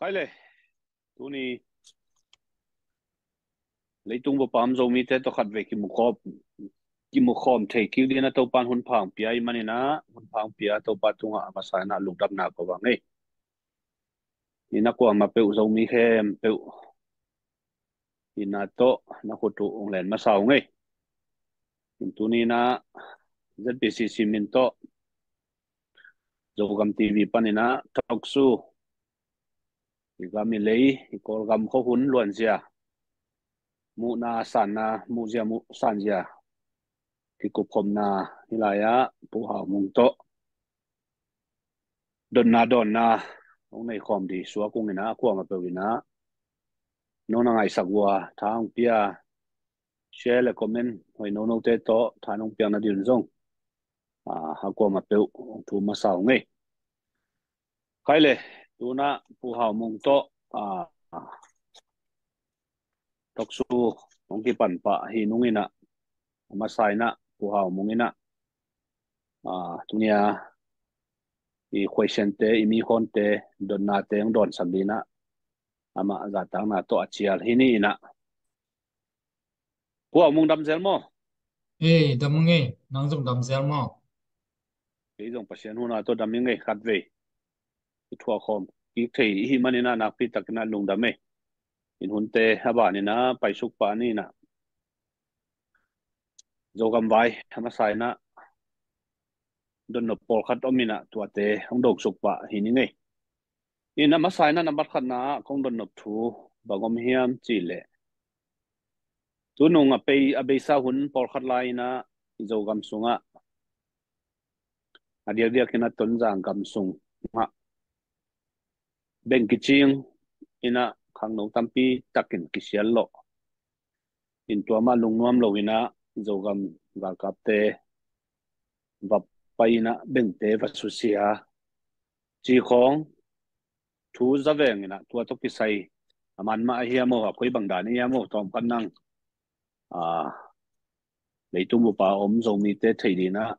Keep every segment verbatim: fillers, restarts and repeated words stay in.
Khai le, tuni leitung bup a om Zomite tawh khatvei kimukhawm, kimukhawm thei kik dingin a Topa'n hun pha hong pia ahih manin a, hun pha hong pia Topa tungah a masa in a lungdamna ko vang ei. Ina kuamah peuh Zomi khempeuh ina tawh na khut uh hong len masa uh ngei. In tuni in a Z P C C min tawh Zogam T V panin a talk show i gam i lei, i Kawlgam khuahun luanzia, muhna sanna, muhzia muh sanzia kikupkhopna hi lai-ah Pu Hau Mung tawh dotna dawnna hong nei khawm ding suak ung in a, kuamah peuh in a nong na ngaihsak uh a tha hong pia, share le comment hoih nonote tawh tha nong piak nading un zong a, a kuamah peuh hong thum masa uh ngei. Khai le, tu in a Pu Hau Mung tawh a, talk show hong kipan pah hi nung in a, a masa in a Pu Hau Mung in a, a, tuni a i question te, i mikhawnte, dotnate hong dawnsak ding in a, amah zahtakna tawh a cial hi ni in a. Pu Hau Mung, dam zel maw? Ei, dam ing ei, nang zong dam zel maw? Kei zong Pasian huhna tawh dam ing ei, khatvei i thuak khawm kik thei i hih manin a nakpi takin a lungdam ei. In hunte a ban in a paisuk pah ni in a, Zogam vai a masa in a dotnop pawlkhat om in a, tuate hong doksuk pah hi ning ei. In a masa in a nambat khatna ah kong dotnop thu bang om hiam cih leh, tunung a bei, a beisa hun pawlkhat lai in a i Zogam sungah, a diakdiak in a Tonzang gam sungah beng kicing in a khangno tampi takin kisial lawh in, tua mah lungnuam lo in a Zogam galkapte va pai in a bengte va susia cih khawng thu za veng in a, tua tawh kisai a man mah a hiam aw, a koi bang dan a hiam aw, tawmkhat nang a, leitung bup a om Zomite theih ding in a,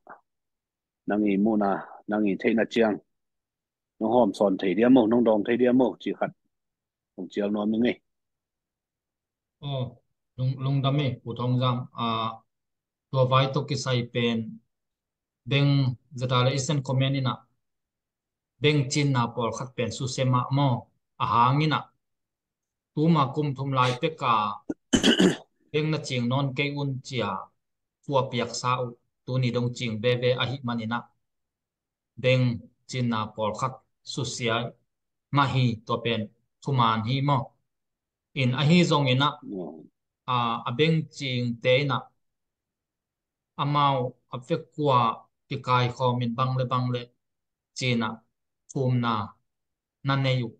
nang i muhna, nang i theihna ciang nong hawmsawn thei diam aw, nong dawng thei diam aw cih khat hong cial nuam ing ei. Aw, lung, lungdam ei, Pu Thawng Zam. A, tua vai tawh kisai pen beng, zeta le i sen comment in a, beng cinna pawlkhat pen susia mah maw, a hang in a, tuma kum thum lai pek a beng na cing nawn kei un ci a thu a piaksa uh, tuni dong cing veve ahih manin a, beng cinna pawlkhat susia mah hi, tua pen thuman hi maw? In ahi zongin a, a, a beng cingte in a, amau a vekua kikaikhawm in bang le bang le ci in a thumna na nei uh.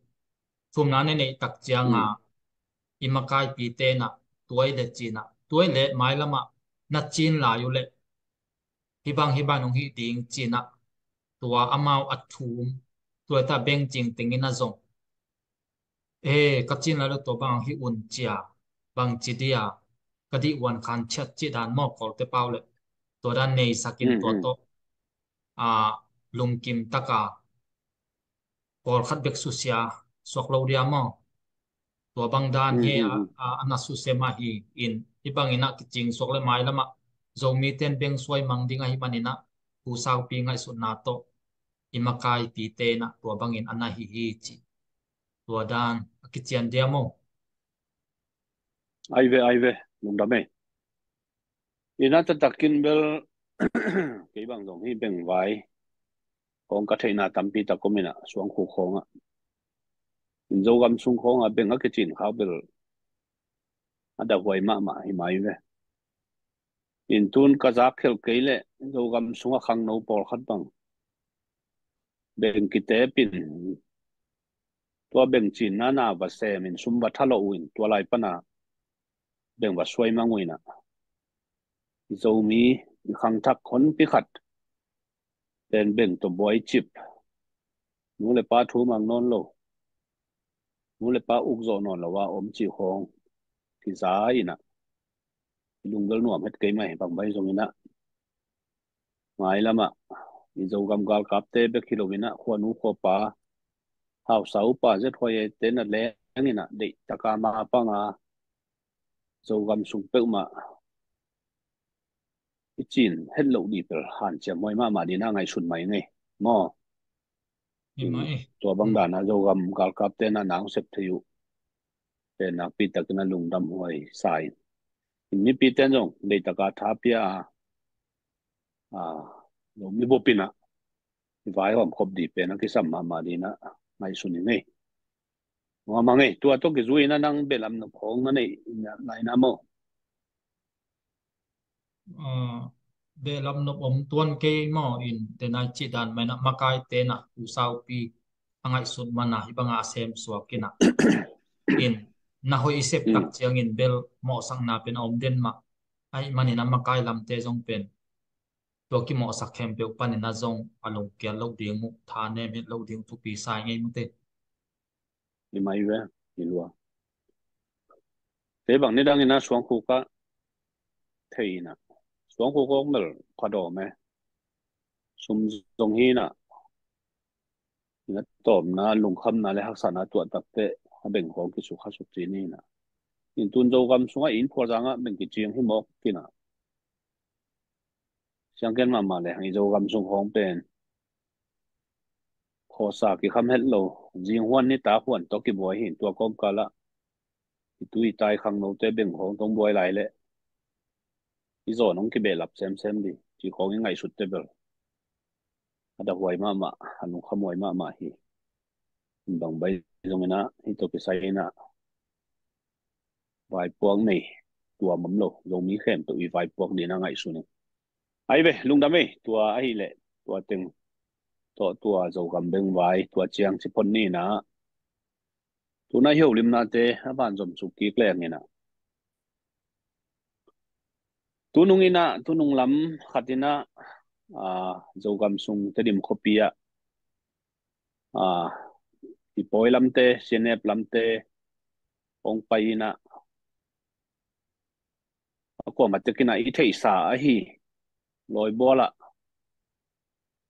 Thumna na neih tak ciang a, i makaipite in a, tua i le ci in a, tua i le mailam ah na cin lai uh leh, hih bang hih bang hong hih ding ci in a, tua amau a thum, tua ta beng cing teng in a zong, e, ka cin lai lo, tua bang hong hih un ci a, bang ci dia, ka dih uan khan ciat cih dan maw, Kawlte pau le, tua dan neisak in, tua tawh a, lungkim tak a pawlkhat bek susia suak lo dia maw? Tua bang dan he a, a, a na susia mah hi. In hih bangin a kicing suak le mailam ah Zomite in beng suai mang ding ahih manin a, Pu Saupi ngaihsutna tawh i makaipite in a tua bangin a na hi hi ci. Tua dan a kician dia maw? Ai ve, ai ve, lungdam ei. Ina taktakin bel kei bang zong hih beng vai khawng ka theihna tampi tak om in a, suangkhu khawngah, in Zogam sung khawngah beng a kicin khak bel a dahuai mahmah hi mai ve. In tun ka zak khelh kei leh Zogam sungah khangno pawlkhat bang beng kitep in, tua beng cinna na va sem in, sum va tha lo uh in, tua lai pan a beng va suai mang uh in a, Zomi i khangthak honpi khat pen beng tawh buai cip, nu le pa thu mang nawn lo, nu le pa uk zawh nawn lo a om cih khawng kiza in a, i lunggel nuam het kei mai, bang bai zong in a, mailam ah i Zogam galkapte bek hi lo in a, khuanu khuapa hausa upa Z H Y A te na leng in ah deih taka ma panga Zogam sung peuhmah i cin het loh dih pel hanciam huai mahmah dih na ngaihsun mai ngei maw. Hi mah e. Tua bang dan a Zogam galkapte na nang sep thei uh pen nakpi takin a lungdam huai sa in. Mipite zong deih taka tha pia a, a, Zomi bup in ah i vaihawm khop dih pen a kisam mahmah dih na ngaihsun hi ngei. Mama ngei, tua tawh kizui na nang belam nop khawng na neih lai na maw? Belam nop om tuan kei maw in, tenai cih dan mai na makai te na u saupi a ngaihsut mana hi banga a sem suak in ah in na hoih i sep tak ciangin bel mawhsakna pen a om den mah. Aih manin a makai lamte zong pen tua kimawhsak khempeuh panin a zong a lungkial loh ding uh, thanem het loh ding uh thupi sai ngei mute. Hi mai ve, hi lua. Te bang ni dang in a suangkhuk ah thei in ah suangkhuk awk mel phadawm e. Sum zong hi in ah in a tawmna, lungkhamna le haksatna tuah takte a beng khawng kisukha suk ci ni in ah. In tun Zogam sungah in phual zangah beng kiciang hi mawk in ah. Siangken mahmah le hang i Zogam sung khawng pen khawsa kikham het lo, zinghuan nitak huan tawh kibuai hi in tua kawmkalah i tu i tai khangnote beng khawng tong buai lai leh i zawn hong kibehlap semsem dih ci khawng i ngaihsutte bel a dahuai mahmah, a lungkhamhuai mahmah hi. Bang bai zong in ah hih tawh kisai in ah vaipuak nei tuam om lo, Zomi khempeuh i vaipuak dih na ngaihsun in. Ai ve, lungdam ei, tua ahih leh tua teng tawh tua Zogam beng vai tua ciang ci phot ni in ah. Tuna i holimnate a vanzom suk kik leng in ah. Tunung in ah, tunung lam khat in ah, a, Zogam sung Tedim khuapi ah, a, i pawi lamte, C N F lamte hong pai in ah, a kuamah tek in ah i theihsa ahi lawibual ah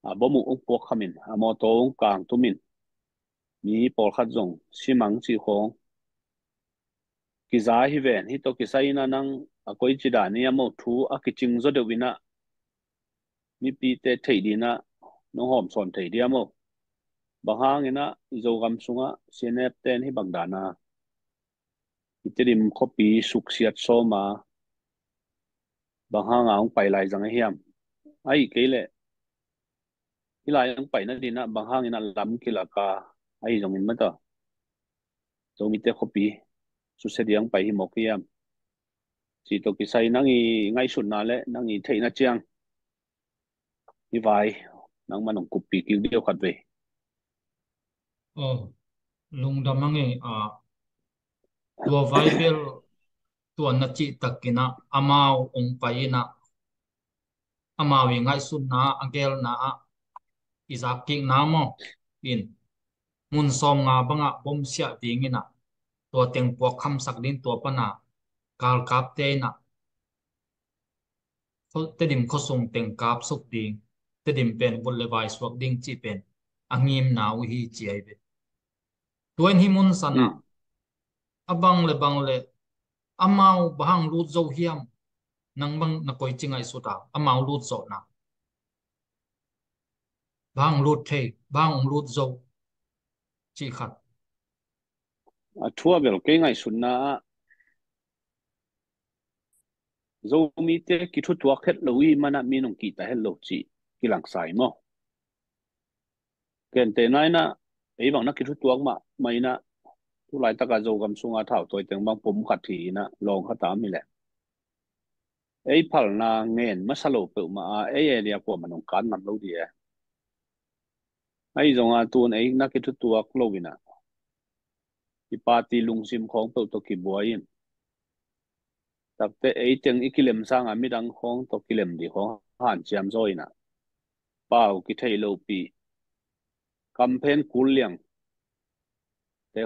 a bom uh hong puakkham in, a mawtaw hong kangtum in, mi pawlkhat zong simang cih khawng kiza hi ven. Hih tawh kisai in ah nang a koici dan i a mawh thu a kicing zaw deuh in ah mipite theih dih in ah nong hawm sawn thei dih a maw? Bang hang in ah i Zogam sungah C N F ten hih bang dan a i Tedim khuapi suksiat sawm a, bang hang a hong pai lai zang a hiam? Ahih kei leh hih lai hong pai nading ah bang hang in ah lam kilak a, ahi zongin mata Zomite khuapi susia ding hong pai hi mawk hiam? Cih tawh kisai nang i ngaihsutna le nang i theihna ciang hih vai nangman hong kuppi kik dih uh khat vei. Oh, lungdam a ngei a, tua vai bel tua na cih tak in ah amau hong pai in ah amau i ngaihsutna a gelna ah i zak kikna maw? In mun sawmnga bangah bom siah ding in ah tua teng puakkhamsak ding, tua pan a galkapte in ah Tedim khuasung teng kapsuk ding, Tedim pen vut le vai suak ding cih pen a ngimna uh hi ci ai ve. Tua in hih mun san ah a bang le bang le amau bang hang lut zo hiam? Nang bang na koici ngaihsut a amau lut zawhna, bang hang lut thei, bang hang lut zo cih khat. A thu a bel kei ngaihsutna ah Zomite kithutuak het lo i manah mi nong kihta het lo cih kilangsai maw? Kente na in ah ei bang na kithutuak mahmah in ah tu laitak a Zogam sung a thautawi teng bang pum khat hi in ah lawng khat a om hi leh ei phalna ngen masa lo peuhmah a ei area kuamah nong kan ngam lo dih e. Ahi zong a tun ei na kithutuak lo in ah i party lungsim khawng peuh tawh kibuai in takte ei teng i kilem sang a midang khawng tawh kilem dih khawng hanciam zaw in ah pau kithei lopi, kamphen kul liangte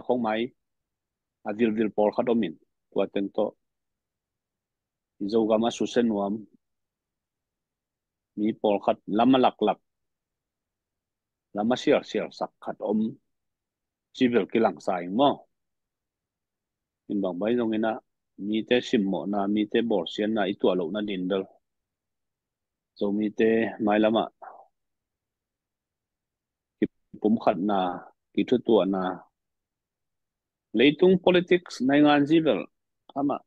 khawng mai a vilvil pawlkhat om in tua teng tawh i Zogam a susia nuam mi pawlkhat lam a laklak, lam a sialsial sak khat om. ci bel kilangsa ing maw? In bang bai zong inah mite simmawhna, mite bawlsiatna i tuah lohna din bel Zomite mailamah kipumkhatna, kithutuahna, leitung politics, naingan zibel amah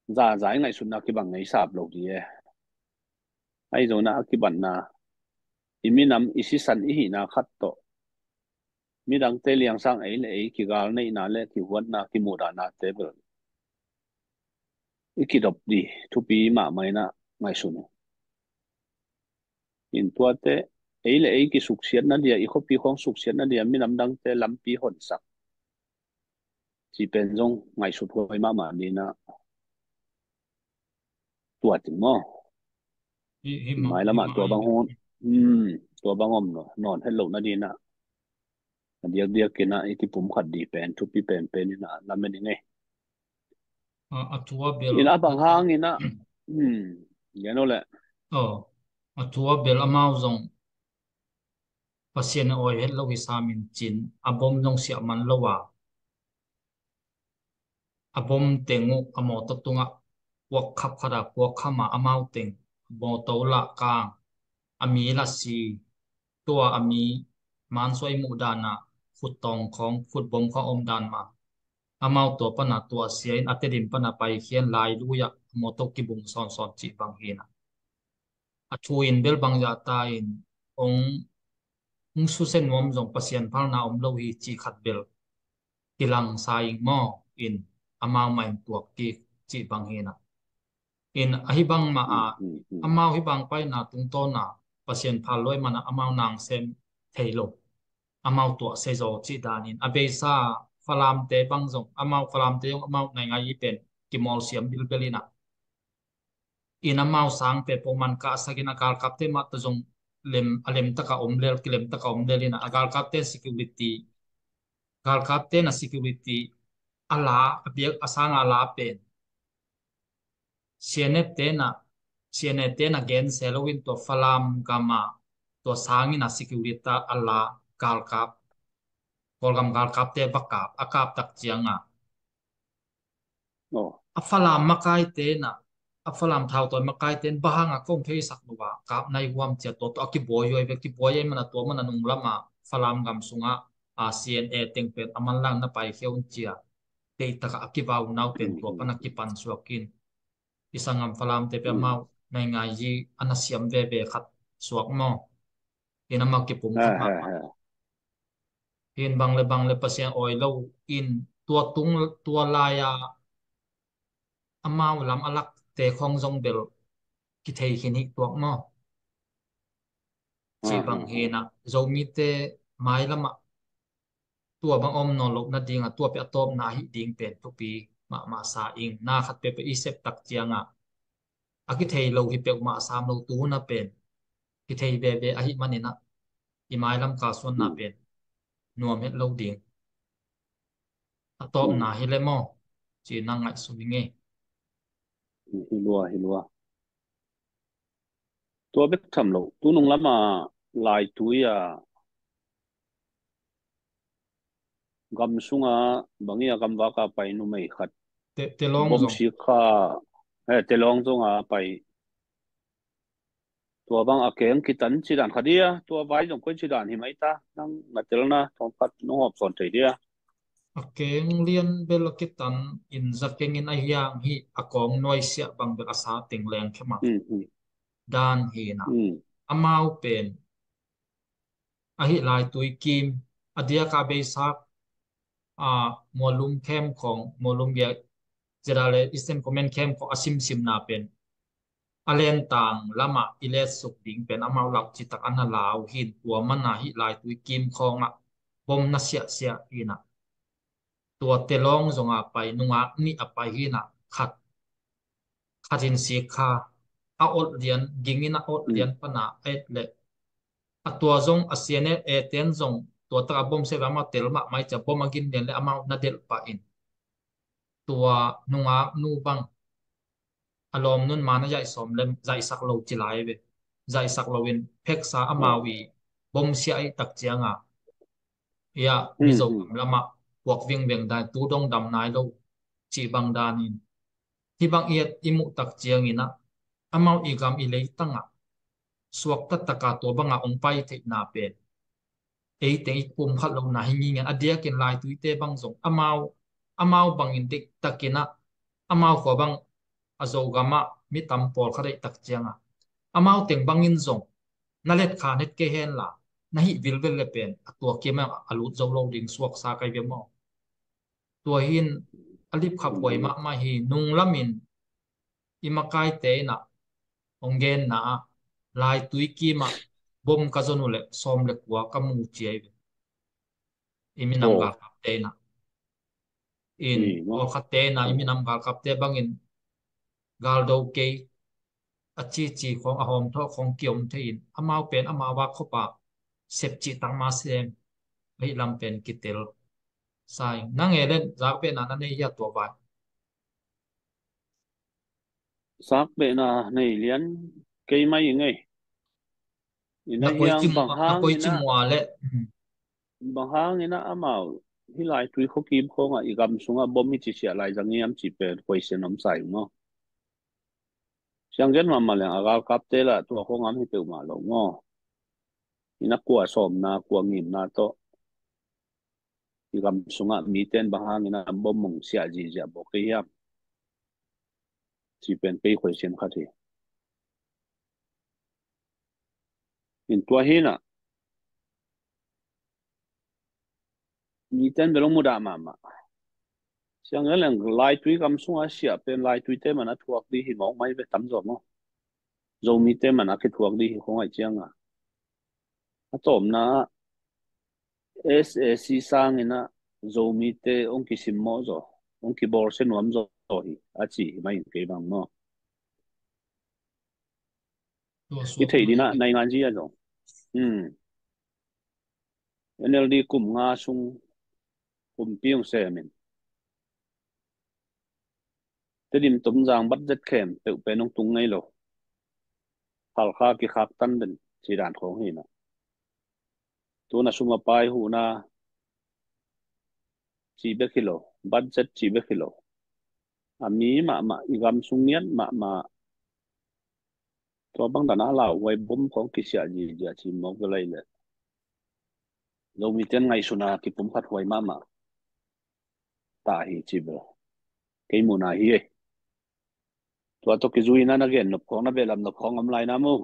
zaza i ngaihsutna kibang ngeisap lo hi e. Ahi zongna a kibatna i minam i sisan i hihna khat tawh midangte liangsang ei le ei kigal neihna le kihuatna kimuhdahna te bel i kidop di thupi mahmah inah ngaihsun uh. In tuate ei le ei kisuksiatna dia, i khuapi khawng suksiatna dia minam dangte lampi honsak ci pen zong ngaihsut huai mahmah dinah tua ting maw? Hi, hi, mailamah tua bang hun, hmm, tua bang om nawn het lohna dinah a diakdiak inah i kipumkhat di pen thupi penpen inah lamen i ngei. A, a tua bel in a bang hang inah, hmm, gen o le. Oh, a tua bel amau zong Pasian a awi het lo hi samin cin a bom zong siah man lo a, a bom teng uh a mawtaw tungah puak khap khat a puak kham a amau teng a mawtaw lah kang a mi lah si, tua a mi mansuai muhdana khut tawng khawng khut bom khawng om dan ma amau tua pana tua sia in a tedim pana paikhian lai lui ah a mawtaw kibung sawnsawn cih bang hinah a thu in bel bang zahta in ong ong susia nuam zong Pasian phalna om lo hi cih khat bel kilangsa ing maw? In amau mah in tuak kik cih bang hinah. In ahi bang mah a amau hih bang paina tungtawna Pasian phal luai mana amau nang sem thei lo, amau tuah sezaw cih danin a beisa Falamte bang zong amau Falamte zong amau naingai i pen kimawlsiam bilbel inah in amau sang pe pawh man kahsakin a galkapte mah tawh zong lem, a lemtaka om lel, kilemtaka om lel inah a galkapte security, galkapte na security a la, a biak a sang a la pen sianete na, sianete na gense lo in tua Falam gama tua sangin a security a la galkap, Kawlgam galkapte va kap, a kap tak cianga a Falam makaite na, a Falam thautawi makaite in bang hanga kong theisak lo a kap nai huam cia tua tua a kibuai huai ve, kibuai ai mana tua mana nung lama Falam gam sunga a C N A teng pen a manlang na paikhia un cia. Teihtaka a kivau nau pen tua pana kipan suakin i sanggam Falamte pen amau naingai hi a na siam veve khat suak maw? In amau kipum khat mah. Hin bang le bang le Pasian awi lo in tua tung tua lai-a amau lam a lakte khawng zong bel kithei khin hi tuak maw? Cih bang hinah Zomite mailamah tua bang om nawn loh nadingah tua peh a tawpna ahi ding pen thupi mahmah sa ing. Na khat peuhpeuh i sep tak ciangah a kithei lo hi peuhmah sam lo, tuhuna pen kithei veve ahi maninah i mailam kalsuanna pen nuam het lo ding. A tawpna hi le maw? Ci na ngaihsun ing e. Hi lua, hi lua. Tua bek tham lo, tunung lama laitui a gam sunga bangi a gamvaka pai numei khat Te, Telawng zong. Bomsik kha, eh, Telawng zonga pai. Tua bang a keng kitan cidan kha dia, tua vai zong koi cidan hi mai ta, nang na telna thawm khat nong hawp sawn thei dia. A keng lian bel a kitan in za kengin a hiang hi a kawng nuaisiah bang bel a sa teng leng khe mah. Dan hinah. Amau pen ahi laitui kim a diaka beisak a mualum khem khong, mualum bia zeda le Eastern Command khem khong a simsimna pen a lentang lamah i letsuk ding pen amau lau citak a na lau hin tua mana hih laitui kim khongah bom na siahsiah hinah. Tua Telawng zonga pai nungak nih a pai hinah khat khatin sik kha a olh lian, gingin a olh lian pana a et leh a tua zong a sian e, eten zong tua taka bom se ve amau tel mahmah i cia bom a gin lian le amau na delh pah in tua nungak nu bang a lawm nun mana zaihsawm lem zaihsak lo ci lai ve. Zaihsak loin pheksa amau i bom sia i tak cianga Ia, Mizo gam lamah puak vingveng dan tu dong dam nai lo cih bang danin hih bang i et i muh tak ciangin ah amau i gam i leitangah suakta taka tua banga ong pai theihna pen ei teng i pumkhat lohna hi ngingian a diakin laituite bang zong amau amau bangin deihtakin ah amau khua bang a Zogamah mi tam pawlkhat deihtak ciangah amau teng bangin zong na let khan het kei henla na hih vilvel le pen a tua kiamah a lut zo lo ding suaksa kai ve maw? Tua hin a lipkhap huai mahmah hi. Nunglamin i makaite inah hong genna ah laitui kimah bom ka zon uh le sawm le kua ka mu ciai ve. I minam galkapte inah in pawlkhatte inah i minam galkapte bangin galdo kei a cici khong a hawmthawh khong kiom thei in amau pen amau a khopa sepcih takma sem ahi lam pen kitel sa ing. Nang e len zakpehna na nei hia tua vai? Zakpehna nei lian kei mai i ngei. Ina hiang bang hang ina le bang hang ina amau hih lai tui khuakim khawngah i gam sungah bom hi ci siah lai zang hiam ci pen question om sa ing maw? Sianggen mahmah leng a galkapte lah tua khawngam hi peuhmah lo maw? Ina kua sawmna kua ngimna tawh i gam sungah miten bang hangin a bom mong siah zihziah bawk kei hiam? Ci pen kei question khat hi. In tua hinah miten bel hong mudah mahmah. Siang leng laitui gam sungah siah pen laituite man a thuak dih hi mawk mai ve tamzaw maw? Zomite man a kithuak dih hi khong aih cianga a tawpna S A C sangin ah Zomite hong kisim mawh zaw hong kibawlsia nuam zaw hi a ci hi mai in kei bang maw? I theih dinah naingan zia zong NLD kum nga sung kumpi hong semin Tedim Tonzang budget khempeuh pen hong tung ngei lo. Halkha kikhak tan den ci dan khawng hinah tuna sum a pai huhna ci bek hi lo, budget ci bek hi lo. A mi mahmah i gam sung ngiat mahmah tua bang dana a lauhuai bom khawng kisiah zizia ci mawk velai le Zomiten ngaihsuna kipumkhat huai mahmah ta hi ci bel kei muhna hi ei. Tua tawh kizuina na gen nop khawng na behlap nop khawng om lai na mu?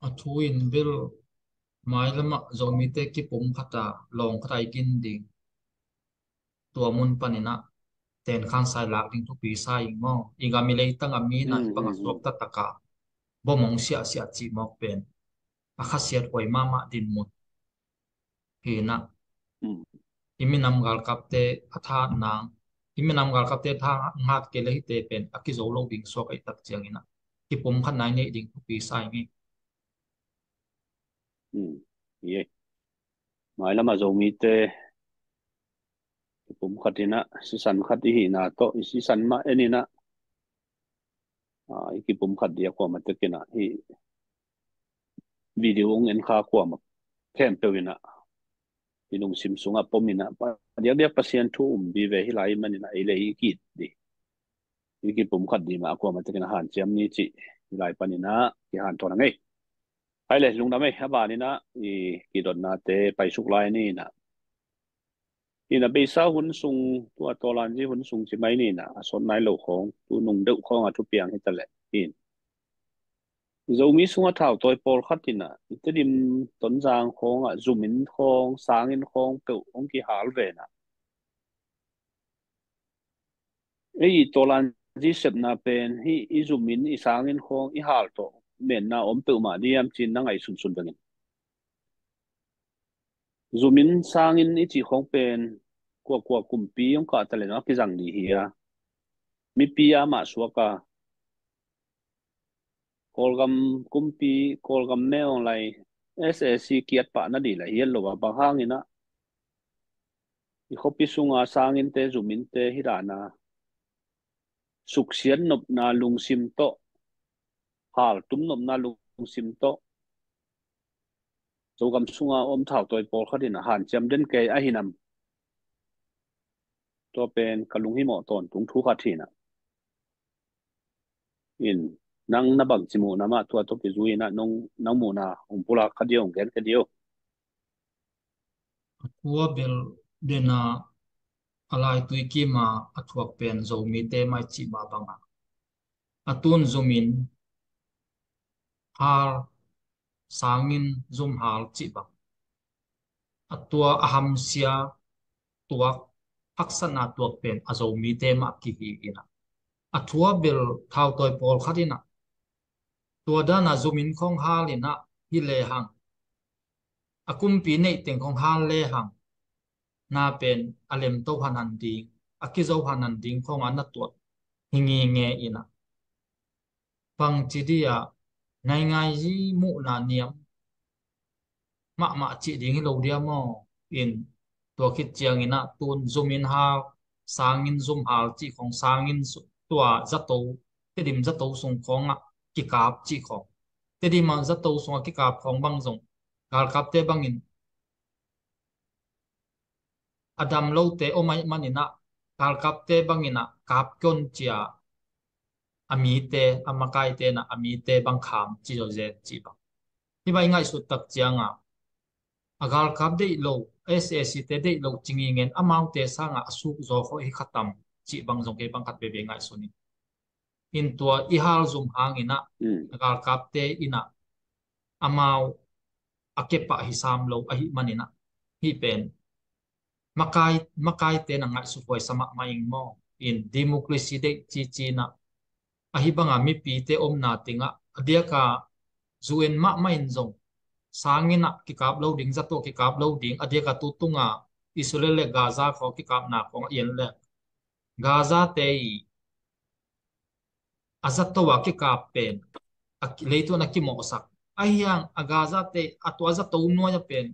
A thu in bel mailamah Zomite kipumkhata lawngkhata i kin ding tua mun paninah tenkhan sai lak ding thupi sa ing maw? I gam i leitang a mi na i bangah suakta taka bom hong siahsiah cih mawk pen a khasiat huai mahmah dinmun hinah i minam galkapte a thahat nang i minam galkapte thahat kei le hite pen a kizo lo ding suak aih tak cianginah kipumkhat nai neih ding thupi sa ing ei. Mailamah Zomite kipumkhat inah sisan khat i hihna tawh i sisan mah en inah i kipumkhat dih a kuamah tekinah hih video hong en kha kuamah khempeuh inah i lungsim sungah pom inah diakdiak Pasian thu um vive hi lai maninah ei le i kit dih i kipumkhat dih mah a kuamah tekinah hanciam ni cih hi lai paninah kihanthawn a ngei. Hai le lungdam ei a baninah i kidotnate paisuk lai ninah Ina beisa hun sung tua tawlanzi hun sung ci mai nina a sawt nai lo khawng tu nung deuh khawng a thupiang hi taleh in Zomi sungah thautawi pawlkhat ina i Tedim Tonzang khawngah zumin khawng sangin khawng peuh hong kihal vena ei i tawlanzi sepna pen hi i zumin i sangin khawng i hal tawh menna om peuhmah diam cin na ngaihsunsun vengin. Zumin sangin i cih khawng pen kuakua kumpi hong kah taleh a kizang dih hi a mipi a mah suak a Kawlgam kumpi Kawlgam meh hong lai S A C kiat pah na dih lah hiat lo a bang hangin ah i khuapi sunga sanginte zuminte hi dana suksiat nopna lungsim tawh haltum nopna lungsim tawh Zogam sunga om thautawi pawlkhat in a hanciam den kei ahi nam? Tua pen ka lunghimawh tawntung thu khat hi na. In, nang na bangci muh na mah tua tawh kizui in a nong, nang muhna hong pulak kha dih, hong gen kha dih. A tua bel dena a laitui kima a thuak pen Zomite mai cih mah banga a tun zumin hal, sangin zum hal cih bang a tua a hamsia tuak, haksatna tuak pen a Zomite mah kihi in a, a tua bel thautawi pawlkhat in a tua dana zumin khong hal in a hi lehang, a kumpi neih teng khong hal lehang, na pen a lemto hanan ding, a kizo hanan ding khong a na tuat hi nginge in a, bangci dih a naingai zi muhna niam mahmah cih ding hi lo dia maw? In, tua khit ciangin a tun zumin hal, sangin zum hal cih khong, sangin su-, tua zato, Tedim zato sung khong a kikap cih khong, Tedim a zato sung a kikap khong bang zong galkapte bangin a dam lote om ahih manin a, galkapte bangin a kap kon cia, a mite, a makaite na a mite bang kham ci zawzen cih bang. Hi bang i ngaihsut tak cianga a galkap deih lo, SAC te deih lo ci ngingen amaute sanga a suk zaw khawh hi khatam cih bang zong kei bang khat veve ngaihsun in. In tua i hal zum hangin a, mm, a galkapte in a amau a kepah hi sam lo ahih manin a, hih pen makai, makaite na ngaihsut huai sa mahmah ing maw? In democracy deih cici na ahi banga mipite omna tingah a diaka U N mahmah in zong sangin a kikap lo ding, zato kikap lo ding, a diaka tutunga Israel le Gaza khaw kikapna kong a ian le Gaza te i a zato a kikap pen a ki-, leitun a kimawhsak. Ahiang a Gaza te a tua zato nuai a pen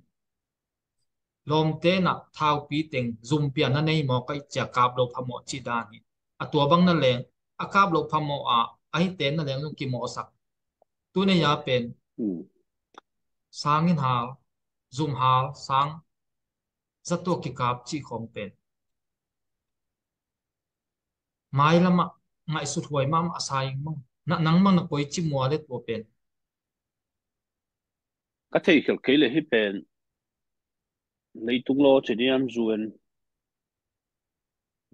lawmte na thaupi teng zumpian na nei mawk a i cia kap lo phamawh cih dan hi. A tua bang na leng a kap lo phamawh a, a hite na leng zong kimawhsak. Tuni a pen, mm, sangin hal, zum hal, sang zato kikap cih khong pen mailamah ngaihsut huai mahmah a sa ing maw? Na, nangmah na koici mua le tua pen. Ka theih khial kei le hi pen leitung law ci diam, U N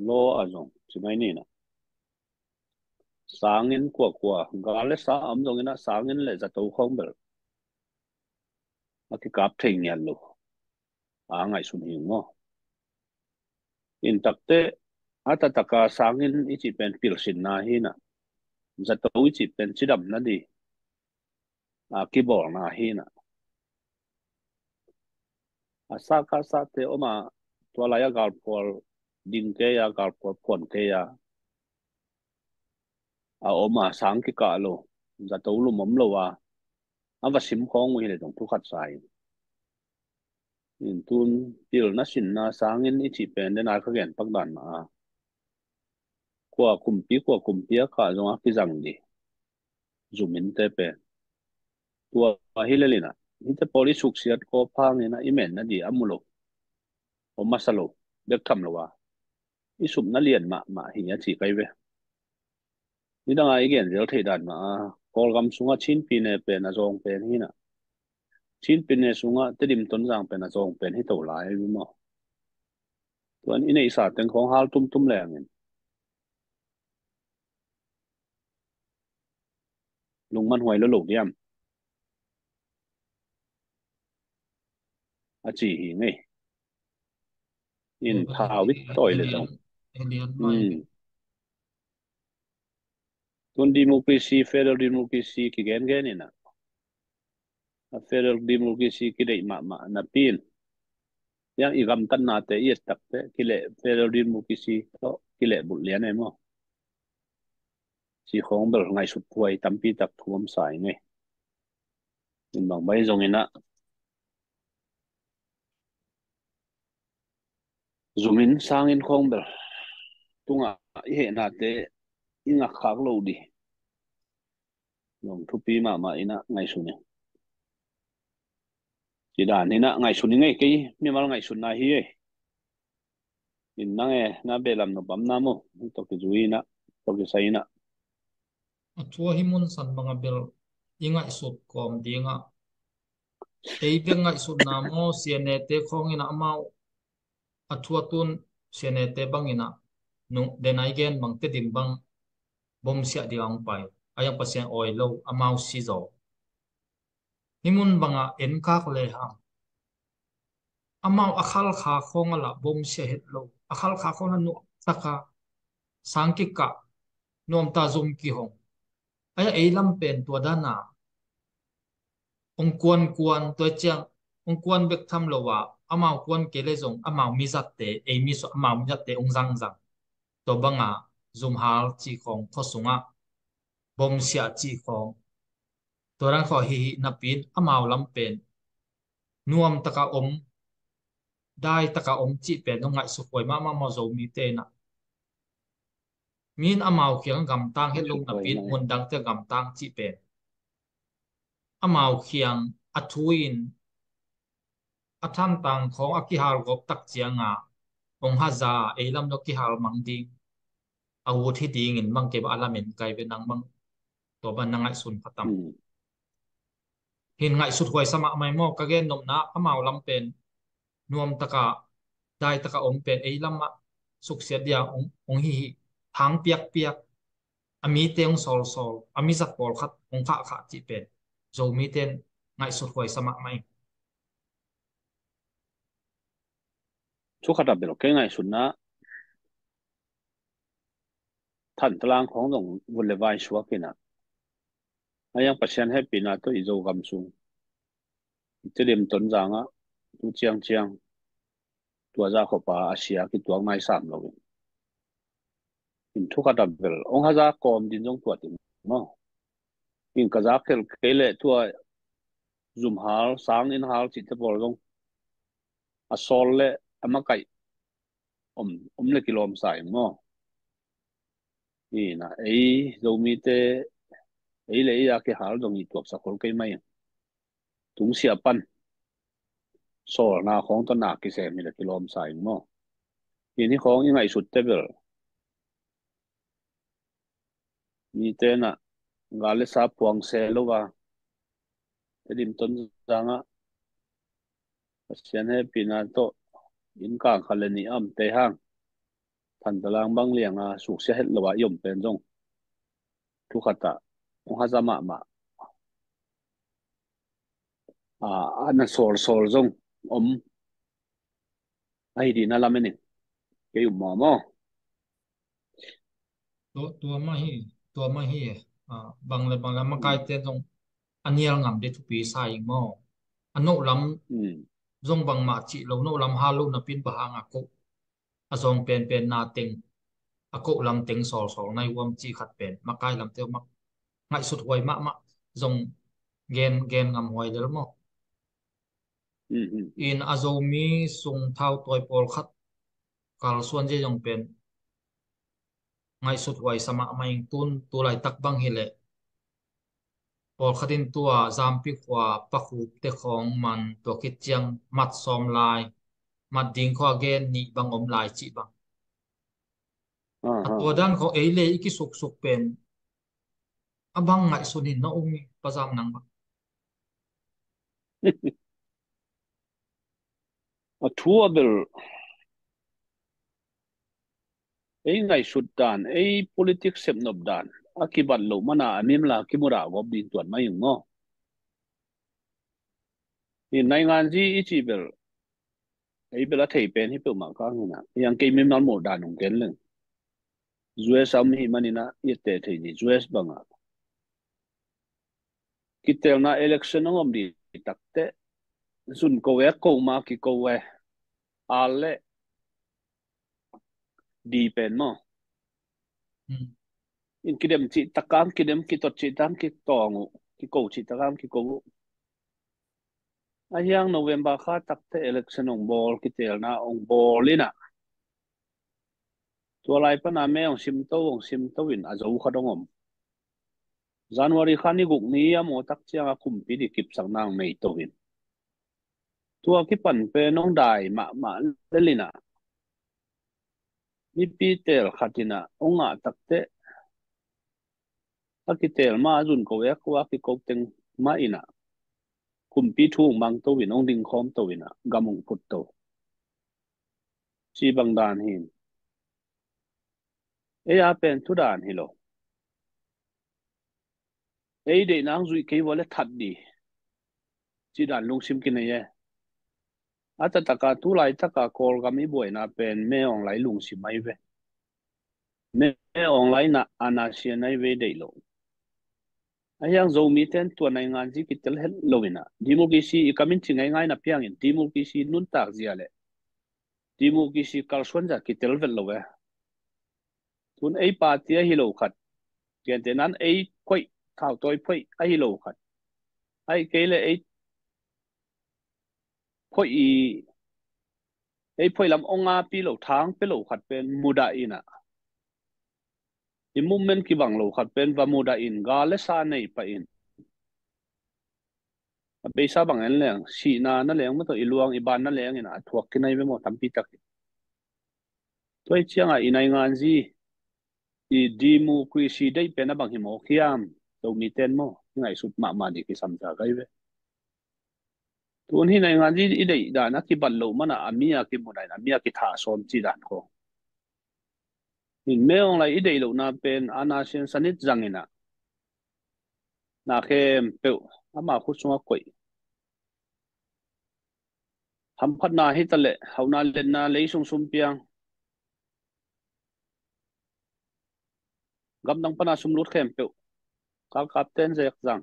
law a zong ci mai ni na. Sangin kuakua, gal le sa om zongin a sangin le zato khong bel a kikap thei ngiat lo a ngaihsun hi ing maw? In takte a taktak a sangin i cih pen pilsinna hi na, zato i cih pen cidamna di a kibawlna hi na. A sa ka sate om a, tua lai a galphual ding kei a, galphual phuan kei a, a om a, sang kikah lo, zato lum om lo a, a va sim khawng uh hi le zong thu khat sa in. In tun pilna sinna sangin i cih pen den a ka gen pak dan mah a, kua kumpi, kua kumpi a kah zong a kizang di zuminte pen. Tua hi le lina, hite pawl i suksiat kawp hangin a i menna di a mu lo, om masa lo, bek tham lo a i supna lian mahmah hi a ci kai ve. Nidanga i gen zel theih dan mah a, Kawlgam sunga Chin pyine pen a zawng pen hi na. Chin pyine sunga Tedim Tonzang pen a zawng pen hi to lai ahi maw? Tuan i neihsa teng khawng hal tumtum lengin lungman huai lo lo diam a ci hi ngei. In thau i tawi le zong. Tun democracy, federal democracy kigen gen in a, a federal democracy kideih mahmah napi in, yang i gamtatnate i et takte kileh federal democracy tawh kileh bulh lian e maw? Ci khawng bel ngaihsut huai tampi tak thu om sa i ngei. In bang bai zongin a, zumin sangin khawng bel tungah i hehnate i ngakkhak lo di zong thupi mahmah in a ngaihsun e. Ci dan hi na, ngaihsun i ngei kei, mimal ngaihsutna hi ei. In nang e, na belam no bam na mo, to kizui na, to kisai na. A thua hi mun san banga bel i ngaihsut kawm dinga. Ei bek ngaihsutna maw, sianete khawng ina amau a thua tun sianete bangina nung denai gen bang Tedim bang bom siah ding ang pai. A yang Pasian oi lo, amau si zo. Hi mun banga en kak le hang. Amau a khalkha khawng a la bom sia het lo. A khalkha khawng a nuam taka sang kikah nuam ta zum kihong. Aya ei lam pen tua dana ong kuan kuan tua ciang ong kuan bek tham lo a amau kuan kei le zong amau mizatte ei mi so amau mizatte ong zangzang. Tua banga zumhal ci khawng khuasunga bom sia ci khawng. Tua dan khawng hi hi napin amau lam pen nuam taka om, dai taka om cih pen nong ngaihsut huai mahmah maw Zomite na. Min amau kiang gamtang het lo napin mundangte gamtang cih pen amau kiang a thu in a thantang khawng a kihal gop tak cianga ong haza ei lam no kihal mang ding a ut hi dingin bang kei ba a lamen kai ve nang bang tua ban na ngaihsun phatam. Hin ngaihsut huai sa mahmah maw ka gen nopna amau lam pen nuam taka dai taka om pen ei lamah suksiat dia ong hi hi hang piakpiak a mite ong sawlsawl a mizat pawlkhat ong khahkhah cih pen Zomite in ngaihsut huai sa mahmah ing. Thu khat a bel kei ngaihsutna Thantalang khawng zong vun le vai suak ina a yang Pasian hehpihna tawh i Zogam sung i Tedim Tonzang ah tu ciangciang tua zah khawpa a sia kituak nai sam lo in. In thu khat a bel ong haza kawm din zong tua tin maw. In ka zak khel kei leh tua zumhal sang in hal cihte pawl zong a sawl le a makaih om, om le kilawm sa ing maw. Ina ei Zomite ei le ei a kihal zong i tuaksak khol kei mai ing. Tungsia pan sawlna khawng tawh na kisem hi le kilawm sa ing maw. Ina hi khawng i ngaihsut te bel mite na gal le sa puang se lo va Tedim Tonzang ah Pasian hehpihna tawh inn kang khat le nih a om te hang Thantalang bang lianga suksia het lo a i om pen zong thu khat ah ong haza mahmah a na sawlsawl zong om ahi dihna lamen in kei um maw maw. Tua, tua mah hi, tua mah hi. Bang le bang le makaite zong a nial ngam dih thupi sa ing maw. A noh lam zong bangmah cih lo, noh lam hal lo napin bang hang a koh a zawng penpen na teng a koh lam teng sawlsawl nai uam cih khat pen makai lamte mak ngaihsut huai mahmah zong gen, gen ngam huai lel maw. In a Zomi sung thau tawi pawlkhat kalsuan zia zong pen ngaihsut huai sa mahmah ing tun tu laitak bang hi leh pawlkhat in tua Zampi khua Pakhup te khawng man tua khit ciang mat sawm lai mat ding khua gen nih bang om lai cih bang. A tua dan khawng ei le i kisuksuk pen a bang ngaihsun in na um i pazam nang bang. A thu a bel ei ngaihsut dan ei politics sepnop dan a kibat loh mana a mimla kimudah gawp ding tuan mai ing maw. Hi naingan zi i ci bel ei bel a thei pen hi peuhmah ka hina i ang kei mimmal muh dan hong ken leng. U S a om hi manina i teh thei ni U S banga kitelna election ong om di takte zun ko e ko ma ki ko e al le di pen maw. In kidem cih takang kidem kitot cih takang kitawng uh kiko cih takang kiko uh. A hiang November kha takte election ong bawl kitelna ong bawl ina tua lai pana me ong simto ong simto in a zo khat ong om. January kha ni guk ni a mawtak ciang a kumpi di kipsakna ong nei to in Tua kipan pen hong dai mahmah lel in ah, mipi teel khat in ah hong ngah takteh, a kiteel ma a zun ko ek uh a kiko teng mah in ah, kumpi thu hong mang to in, hong ding khawm to in ah, gam hong phut to. Ci bang dan hi in. Ei a pen thu dan hi lo. Ei deihna hong zuih kei vua le that dih, ci dan lungsim kinei e. A taktak a, tu laitak a Kawlgam i buaina pen Min Aung Hlaing lungsim ahi ve. Min Aung Hlaing na, a nasia na hi ve, deih lo. Ahi hang Zomite'n tua nainganzi kitel het lo in ah, democracy i kam in ci ngaingai na piang in, democracy nuntak zia le democracy kalsuan zia kitel vet lo e. Tun ei party ahi lo khat, gentehna in ei phoih, thautawi phoih ahi lo khat, ahih kei le ei phoih i, ei phoih lam hong api lo, thang pe lo khat pen mudah in ah, i movement kibang lo khat pen va mudah in, gal le sa nei pah in. A beisa bang en leng, sihna na leng maw, tawh i luang i ban na leng in ah, a thuak kinai ve maw, tampi tak in. Tua hi ciang a i nainganzi i democracy deih pen a bang hi mawk hiam, Zomite'n maw, i ngaihsut mahmah ding kisam sa kai ve. Tun hi nainganzi i deih dan a kibat loh man ah, a mi a kimudah in, a mi a kithah sawm ci dan khawng. Min Aung Hlaing i deih lohna pen a nasia sanit zang in ah, na khempeuh ama khut sungah koih. Hamphatna hi ta leh, hauhna letna lei sung sum piang, gamdang pan a sum lut khempeuh galkapte'n zek zang.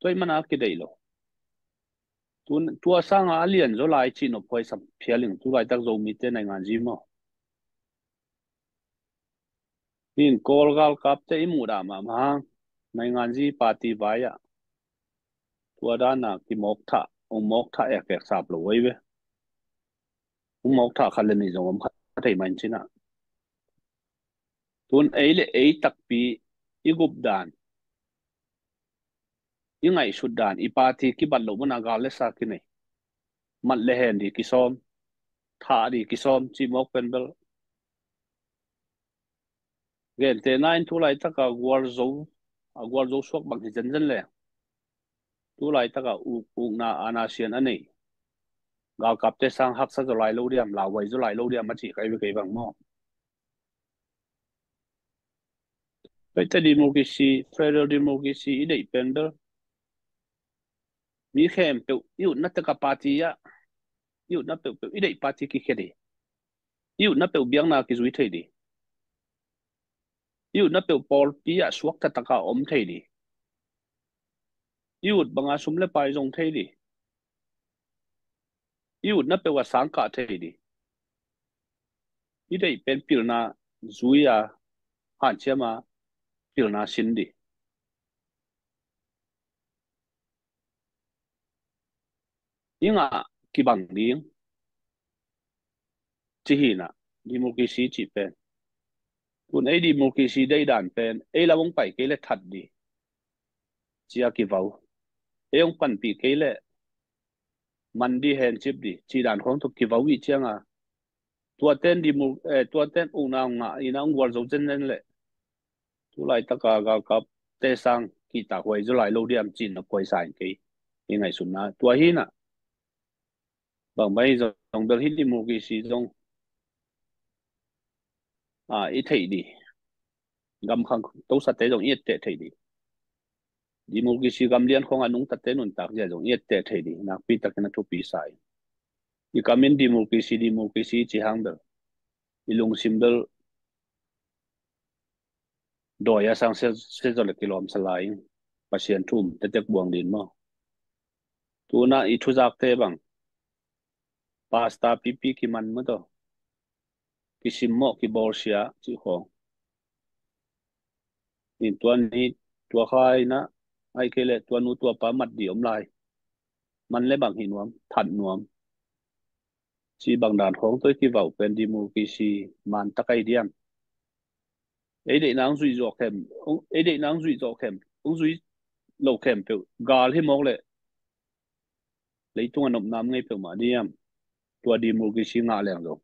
Tua ahih man a kideih lo. Tun, tua sang a a lian zaw lai cih nop huai sam phial ing, tu laitak Zomite nainganzi maw. Hi in, Kawl galkapte i muhdah mahmah hang, nainganzi party vai ah, tua dan a kimawk thah, hong mawk thah ekek sap lo uh ahi ve. Hong mawk thah khat le nih zong om kha thei mah in cin ah. Tun ei le ei takpi i gup dan, i ngaihsut dan, i party kibat loh man a gal le sa kinei, mat le hen ding kisawm, thah ding kisawm cih mawk pen bel, gentehna in tu laitak a gualzo, a gualzo suak bang hi zenzen leng, tu laitak a uk, ukna, aana sian a nei galkapte sang haksa zaw lai lo diam, lauhuai zaw lai lo diam a cih ka hi ve kei bang maw. Paite democracy, federal democracy i deih pen bel, mi khempeuh i utna tek a party ah, i utna peuhpeuh, i deih party kikhia ding, i utna peuh biakna kizui thei ding, i utna peuh pawlpi ah suak taktak a om thei ding, i ut bang a sum le pai zong thei ding, i utna peuh a sang kah thei ding. I deih pen pilna zui a, hanciam a, pilna sin ding. I ngah kibang ding ci hi in ah, democracy cih pen. Tun ei democracy deih dan pen, ei lam hong pai kei le that ding ci a kivau. Ei hong panpih kei le man ding, hencip ding cih dan khawng tawh kivau i hih ciang a, tuate'n demo-, eh, tuate'n ukna hong ngah in ah hong gualzo zenzen leh, tu laitak a galkapte sang kihtakhuai zaw lai lo diam cih na kuai sa in kei i ngaihsutna. Tua hi in ah, bang bang hi zong bel hi democracy zong, ah, i theih ding, gam khangtosate zong i etteh theih ding, democracy gam lian khawng a nungtate nuntak zia zong i etteh theih ding nakpi takin a thupi sa in. I kam in democracy, democracy ci hang bel, i lungsim bel dawi a sang sia, sia zaw le kilawm sa lai ing. Pasian thu um tektek buang ding maw. Tun ah i thuzakte bang, pastor pipi kiman maw tawh, kisimmawh, kibawlsia cih khawng. In tua ni, tua kha in ah, ahih kei leh tua nu tua pa mat ding om lai. Man le bang hi nuam, that nuam cih bang dan khawng tawh i kivau pen democracy man tak ahi diam? Ei deihna hong zuih zawh khem, ei deihna hong zuih zawh khem, hong zuih lo khempeuh gal hi mawk leh, Leitung a nopna om ngei peuhmah diam? Tua democracy ngah leng zong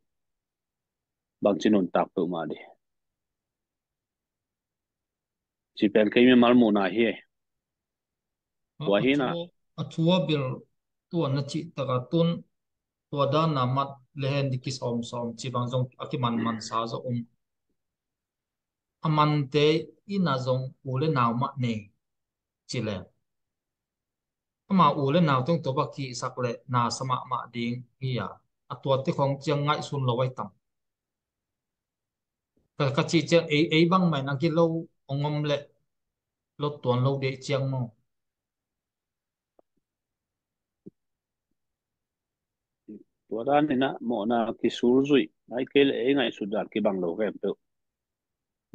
bangci nuntak peuhmah dih? Ci pen kei mimal muhna hi. Tua hi na. A thu a bil tua na cih taka tun tua dan a mat le hen di kisawmsawm ci bang zong a kimanman sa zong um. A mante in a zong u le nau mah nei ci le ama u le nau teng tawh a kihsak le na sa mahmah ding hi a, a tuate khong ciang ngaihsun lo ai tam. Ka, ka cih ciang ei, ei bang mai na kilo ong om le lot tuan lo dei ciang maw? Tua dan ina mawhna kisul zuih ai kei le ei ngaihsut dan kibang lo khempeuh.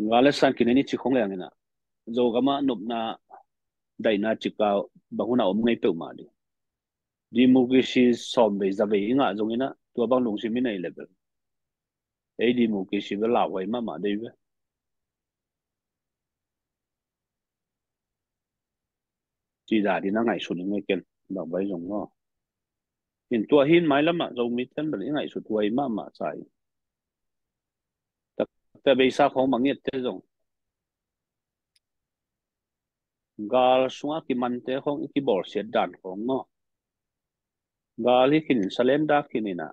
Nga le san kinen i ci khong leng ina Zogama nopna daihna cika bang huna om ngei peuhmah dih. Democracy sawm vei za vei i ngah zong ina tua bang lungsim i nei level ei democracy ve lauhuai mahmah dei ve. Ci da dina ngaihsut i ngei ken bang bai zong maw? In tua hin mailamah Zomi ten bel i ngaihsut huai mahmah sa i. Takte beisa khong mangiatte zong gal sunga kimante khong i kibawlsiat dan khong maw? Gal hi khin in salenda khin ina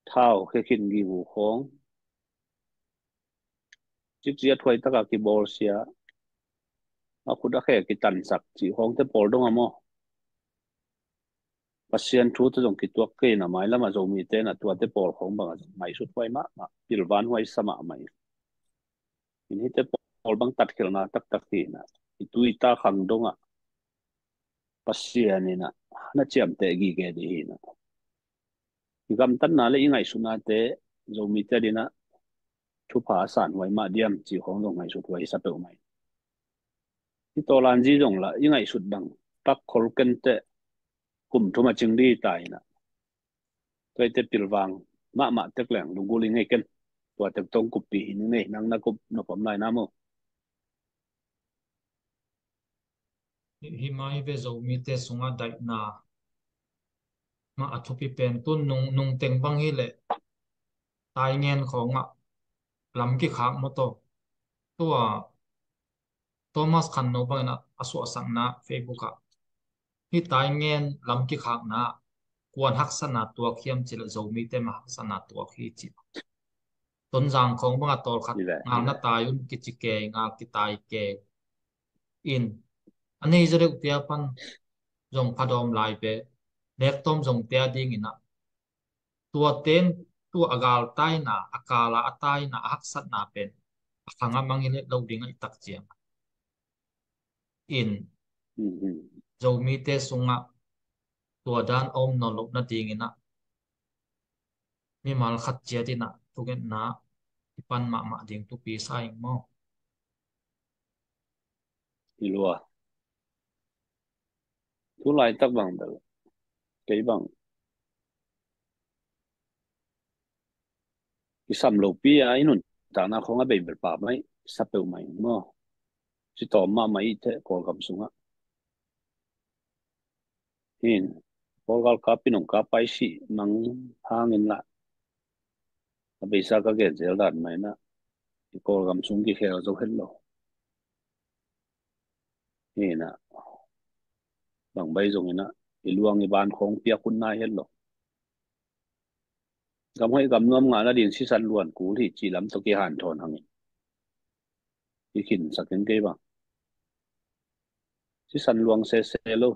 thau khe khin gigu khong cikciat huai taka kibawlsia a khut a khe kitansak cih khongte pawl donga maw? Pasian thu te zong kituak kei na mailama Zomi te na tuate pawl khong banga zong ngaihsut huai mahmah pilvan huai sa mahmah in hite pawl bang tatkhelhna taktak hi na i tui ta khang donga Pasian ina na ciamteh gige dih hi na. I gamtatna le i ngaihsutnate Zomite dina thupha a san huai mah diam cih khong zong ngaihsut huai sa peuhmah in. I tawlanzi zong la i ngaihsut dang pak khol kente kum thum a cing dih ta ina. Tuaite pilvang mahmah tek leng lunggul i ngei ken. Tua tek tong kuppi hi ni ngei nang na kup na pom lai na maw? Hi mai ve Zomite sunga daihna mah a thupi pen tun nung, nungteng bang hi leh taingen khawngah lam kikhak maw taw. Tua Thomas Khanno bangin a, a suahsakna Facebook ah hi taingen lam kikhakna kuan haksatna tuak hiam cileh Zomite mah haksatna tuak hi ci. Tonzang khawng banga tawlkhat ngal na tai un kici kei ngal kitai kei in a nei zaw deuh tia pan zong phadawm lai ve. Nek tawm zong tia dingin ah tua ten tua a gal taina a kala a taina a haksatna pen a khanga mangin het lo ding a i tak ciang in Zomite sungah tua dan a om nawn loh nadingin ah mimal khat ciat in ah thungetna i pan mahmah ding thupi sa ing maw? I lua. Tu laitak bang bel kei bang kisam lopi a i nuntakna khong a bei bel pa mai sa peuhmah ing maw? Ci tawm mahmah i te Kawlgam sungah hin Kawlgal kap i nong kap paisi mang hangin lah a beisa ka gen zel dan mai na i Kawlgam sung kikhel zo het lo. Hi na bang bai zong ina i luang i ban khong piak hun nai het lo. Gam hoih gam nuam ngah nadin sisan luan kul hi cih lam tawh kihanthawn hangin i khinsak in kei bang sisan luang sese lo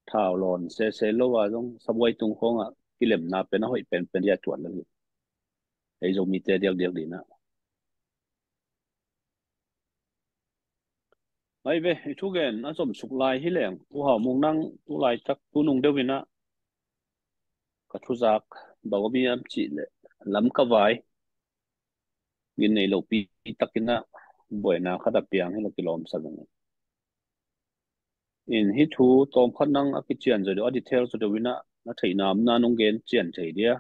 thau lawn sese lo a zong sabuai tung khawngah kilemna pen a hoih penpen dia tuat lo hi. Ei Zomite diakdiak dina ai ve i thugen a zomsuk lai hi leng Pu Hau Mung nang tu laitak tu nung deuh ina ka thuzak bang om hiam cih leh lam ka vai gin nei lopi takin ah buaina khat a piang hi lo kilawm sa veng in hi thu tawmkhat nang a kician zaw deuh a detail zaw deuh in ah na theihna om na nong gen cian thei dia.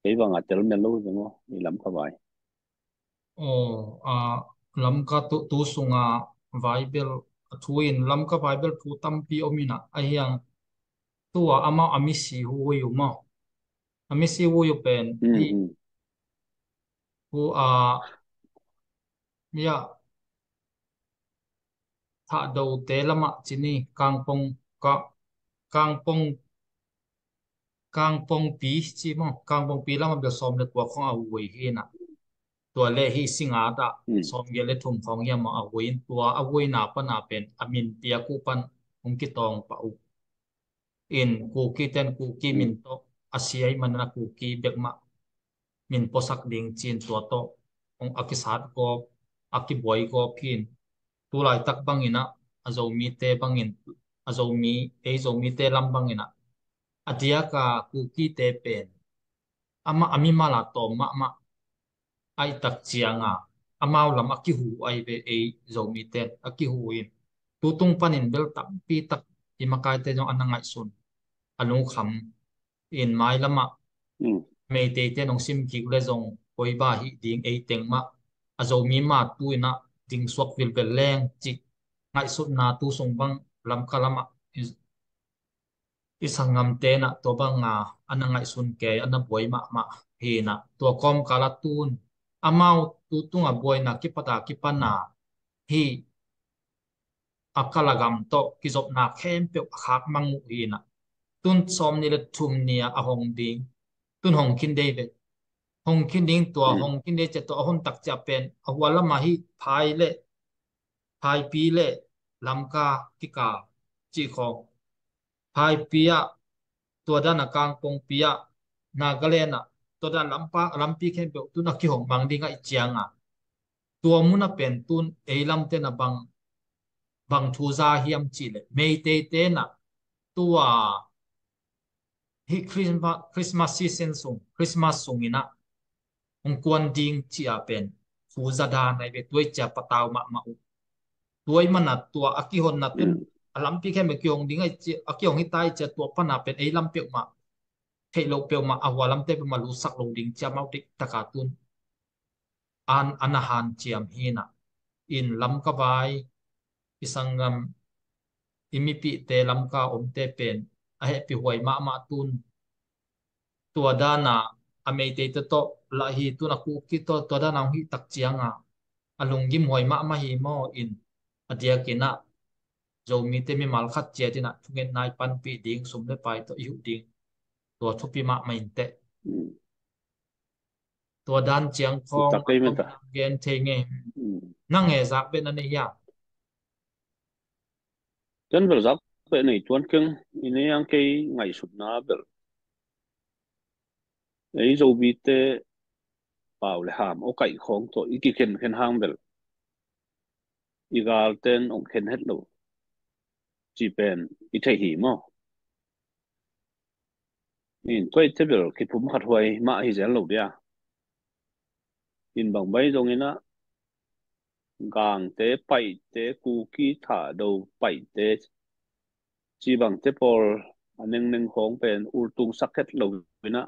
Kei banga tel mel lo hi veng aw i lam ka vai. Aw a lam ka tu, tu sunga vai bel a thu in Lamka vai bel thu tampi om in ah, a hiang tua amau a misi hu hui uh maw. A misi hui uh pen hi hu a, ya, Thahdote lamah cini Kangpong, ka, Kangpong, Kangpongpi ci maw, Kangpongpi lamah bel sawm le kua khong a hui hi in ah. Tua le hi singat ah sawm giat le thum khong hiam maw a hui in, tua a huina pana pen a min piak uh pan hong kitawng pah uh. In Kuki ten Kuki min tawh a sia ahih manin a Kuki bek mah min puasak ding ci-in tua tawh hong a kisat gawp, a kibuai gawp hi in. Tu laitak bangin ah a Zomite bangin, a Zomi, ei Zomite lam bangin ah a diak a Kukite pen amah a mimal a tawm mahmah ahih tak ciang a, amau lam a kihu ahi ve, ei Zomite a kihu in. Tutung panin bel tampi tak i makaite zong a na ngaihsun, a lungkham in, mailam ah Meiteite nong sim kik le zong koi bang hih ding, ei teng mah a Zomi mah tu in ah ding suak vilvel leng cih ngaihsutna tu sung bang Lamka lamah i, i sanggamte in ah tua bang a, a na ngaihsun kei, a na buai mahmah hi in ah, tua kawmkal ah tun amau tutung a buaina kipat a kipan a hi a kal a gam tawh kizopna khempeuh a khak mang uh hi in ah, tun sawm nih le thum ni a hong ding, tun hong khin dei ve. Hong khin ding, tua hong khin dei ciah tua a hun tak ciah pen a hua lamah hi Phai le, Phaipi le Lamka kikal cih khawng. Phaipi ah, tua dan a Kangpongpi ah, Nagaland ah, tua dan lampa, lampi khempeuh tun a kihong mang ding ahih ciang a, tua mun a pen tun ei lamte in a bang, bang thu za hiam cih leh, Meiteite in a tua hih Christmas, Christmas season sung, Christmas sung in a hong kuan ding cih a pen thu za dan ahi ve, tua ahih ciang patau mahmah uh. Tua ahih man a tua a kihonna tun a lampi khempeuh kihong ding ahih ciang, a kihong hi ta ahih ciang tua pan a pen ei lam peuhmah, theih loh peuhmah, a hua lamte peuhmah lusak lo ding cih a amau deih tak a tun an, an a hanciam hi in a. In Lamka vai i sanggam, i mipihte, Lamka omte pen a hehpih huai mahmah tun. Tua dan a, a Meiteite tawh lah hi tun, a Kuki tawh tua dan a hong hih tak ciang a, a lunggim huai mahmah hi maw in, a diakin a Zomite mimal khat ciat in a thungetna i panpih ding, sum le pai tawh i huh ding, tua thupi mahmah in teh. Tua dan ciang khawng gen thei nge. Nang e zak beh na nei hiam? Ken bel zak beh nei tuan keng, i nei ang, kei ngaihsutna bel, ei Zomite pau le ham, awkaih khawng tawh i kikhenkhen hang bel i galten hong khen het lo cih pen i thei hi maw? In tua i te bel kipum khat huai mah hi zel lo dia. In bang bai zong in a, Gangte, Paite, Kuki, Thado, Paite, ci bangte pawl a nengneng khawng pen ultung sak het lo in a,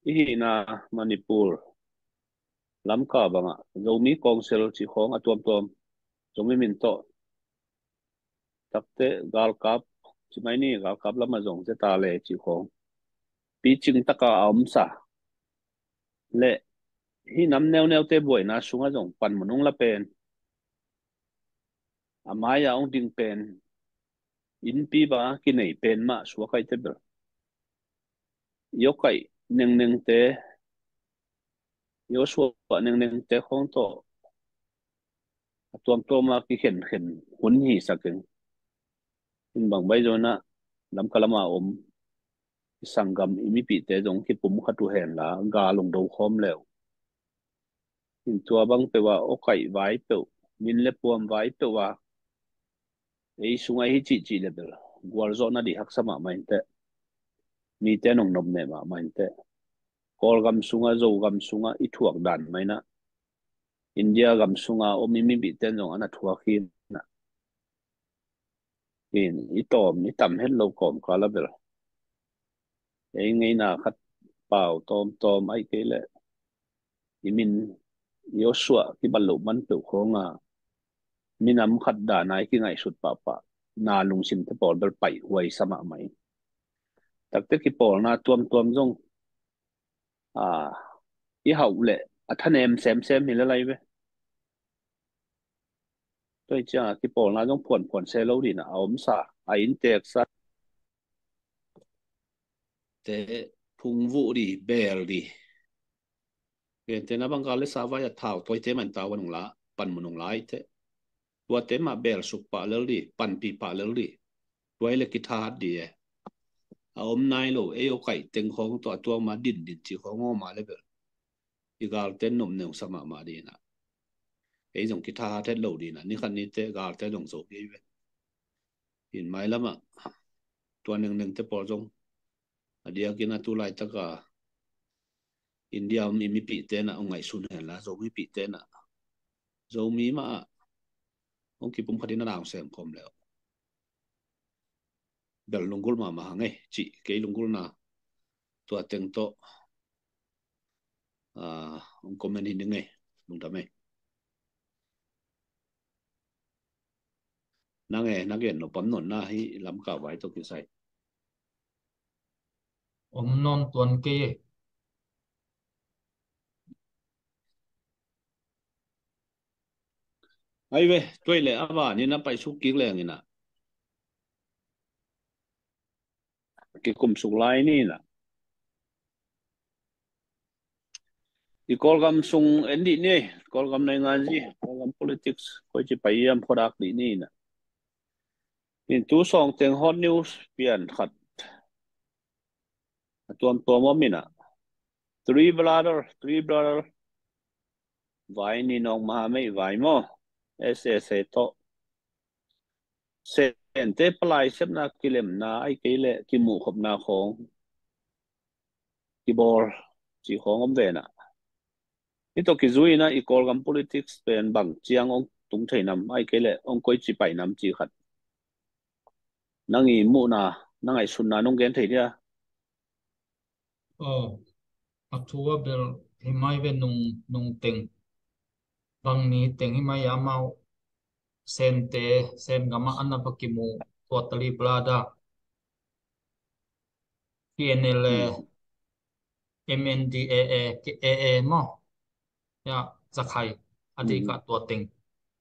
i hihna Manipur Lamka bang a Zomi Council ci khawng a tuamtuam, Zomi min tawh, takte galkap, ci mai ni, galkap lam a zong zeta le ci khawng picing tak a a omsa le, hih nam neuneute buaina sung a zong pan manung la pen, a mai a hong ding pen, innpi bang a kinei pen mah suak a i te bel, i awkaih nengnengte, i awsuah nengnengte khawng tawh a tuamtuam a kikhenkhen hun hi sak ing. In bang bai zong in a, Lamka lam a om i sanggam, i mipihte zong kipum khat uh hen la, gal hong do khawm le uh. In tua bang peuh a, awkaih vai peuh, min le puam vai peuh a, ei sung a hi cihcih le bel gualzawhna dih haksa mahmah in teh. Mite nong nopneh mahmah in teh. Kawlgam sung a, Zogam sung a i thuak dan mah in a, India gam sung a om i mipihten zong a na thuak hi in a. In i tawm i tam het lo kawmkal a bel, ei ngeina khat pau tawmtawm ahih kei leh i min, i awsuah kibat loh man peuh khawng a, minam khat dan a i kingaihsut pahpah na lungsim te pawl bel paih huai sa mahmah hi. Takte kipawlna tuamtuam zong, a, i hauh leh a thanem semsem hi le lai ve. Tua hi ciang a kipawlna zong phuanphuan se lo ding a, a omsa, a innteeksa te phungvuh ding, beel ding. Gentehna bang gal le savai a thau tuaite man tau a nung la, panmun nung lai te. Tuate mah beel suk pah lel ding, panpih pah lel ding. Tua hi le kithahat ding e. A om nai lo, ei aw kaih teng khawng tua, tua mah din din ci khawng aw mah le bel i galte nop neu sa mahmah ding a. Ei zong kithahat het lo ding a, ni khat ni te galte zong zo hi ve. In mailam ah tua nengneng te pawl zong a diakin a tu laitak a India om i mipihte na hong ngaihsun hen la, Zo mipihte na, Zomi mah ah hong kipum khat in a na hong sem khawm le uh. Bel lunggulh mahmah hang ei, cih kei lunggulhna tua teng tawh, a, hong comment hi ning ei, lungdam ei. Nang e, na gen nop om nawn na hi, Lamka vai tawh kisai. Om nawn tuan kei e. Ai ve, tua hi le a van in a paisuk kik leng in a, kikum suk lai ni in a, i Kawlgam sung en dih ni, Kawlgam nainganzi, Kawlgam politics koi ci pai hiam, khuadak dih ni in a. In tu sawng teng hot news pian khat a tuamtuam om in a, three brother, three brother, vai ni nawng maha meih vai maw, S S A tawh Sente palai sepna kilemna, ai kei leh kimuhkhopna khawng kibawl ci khawng om ve in a. Hih tawh kizui in a, i Kawlgam politics pen bang ciang hong tung thei nam, ai kei leh hong koi ci pai nam ci khat nang i muhna, nang ngaihsutna nong gen thei dia? Aw, a thu a bel hi mai ve, nung, nung teng, bang ni teng hi mai a, amau Sente, Sen gam ah a na va kimu, tua tali blada, T N L A, M N D A A, A A maw, ya, Zakhai a dih kah, tua teng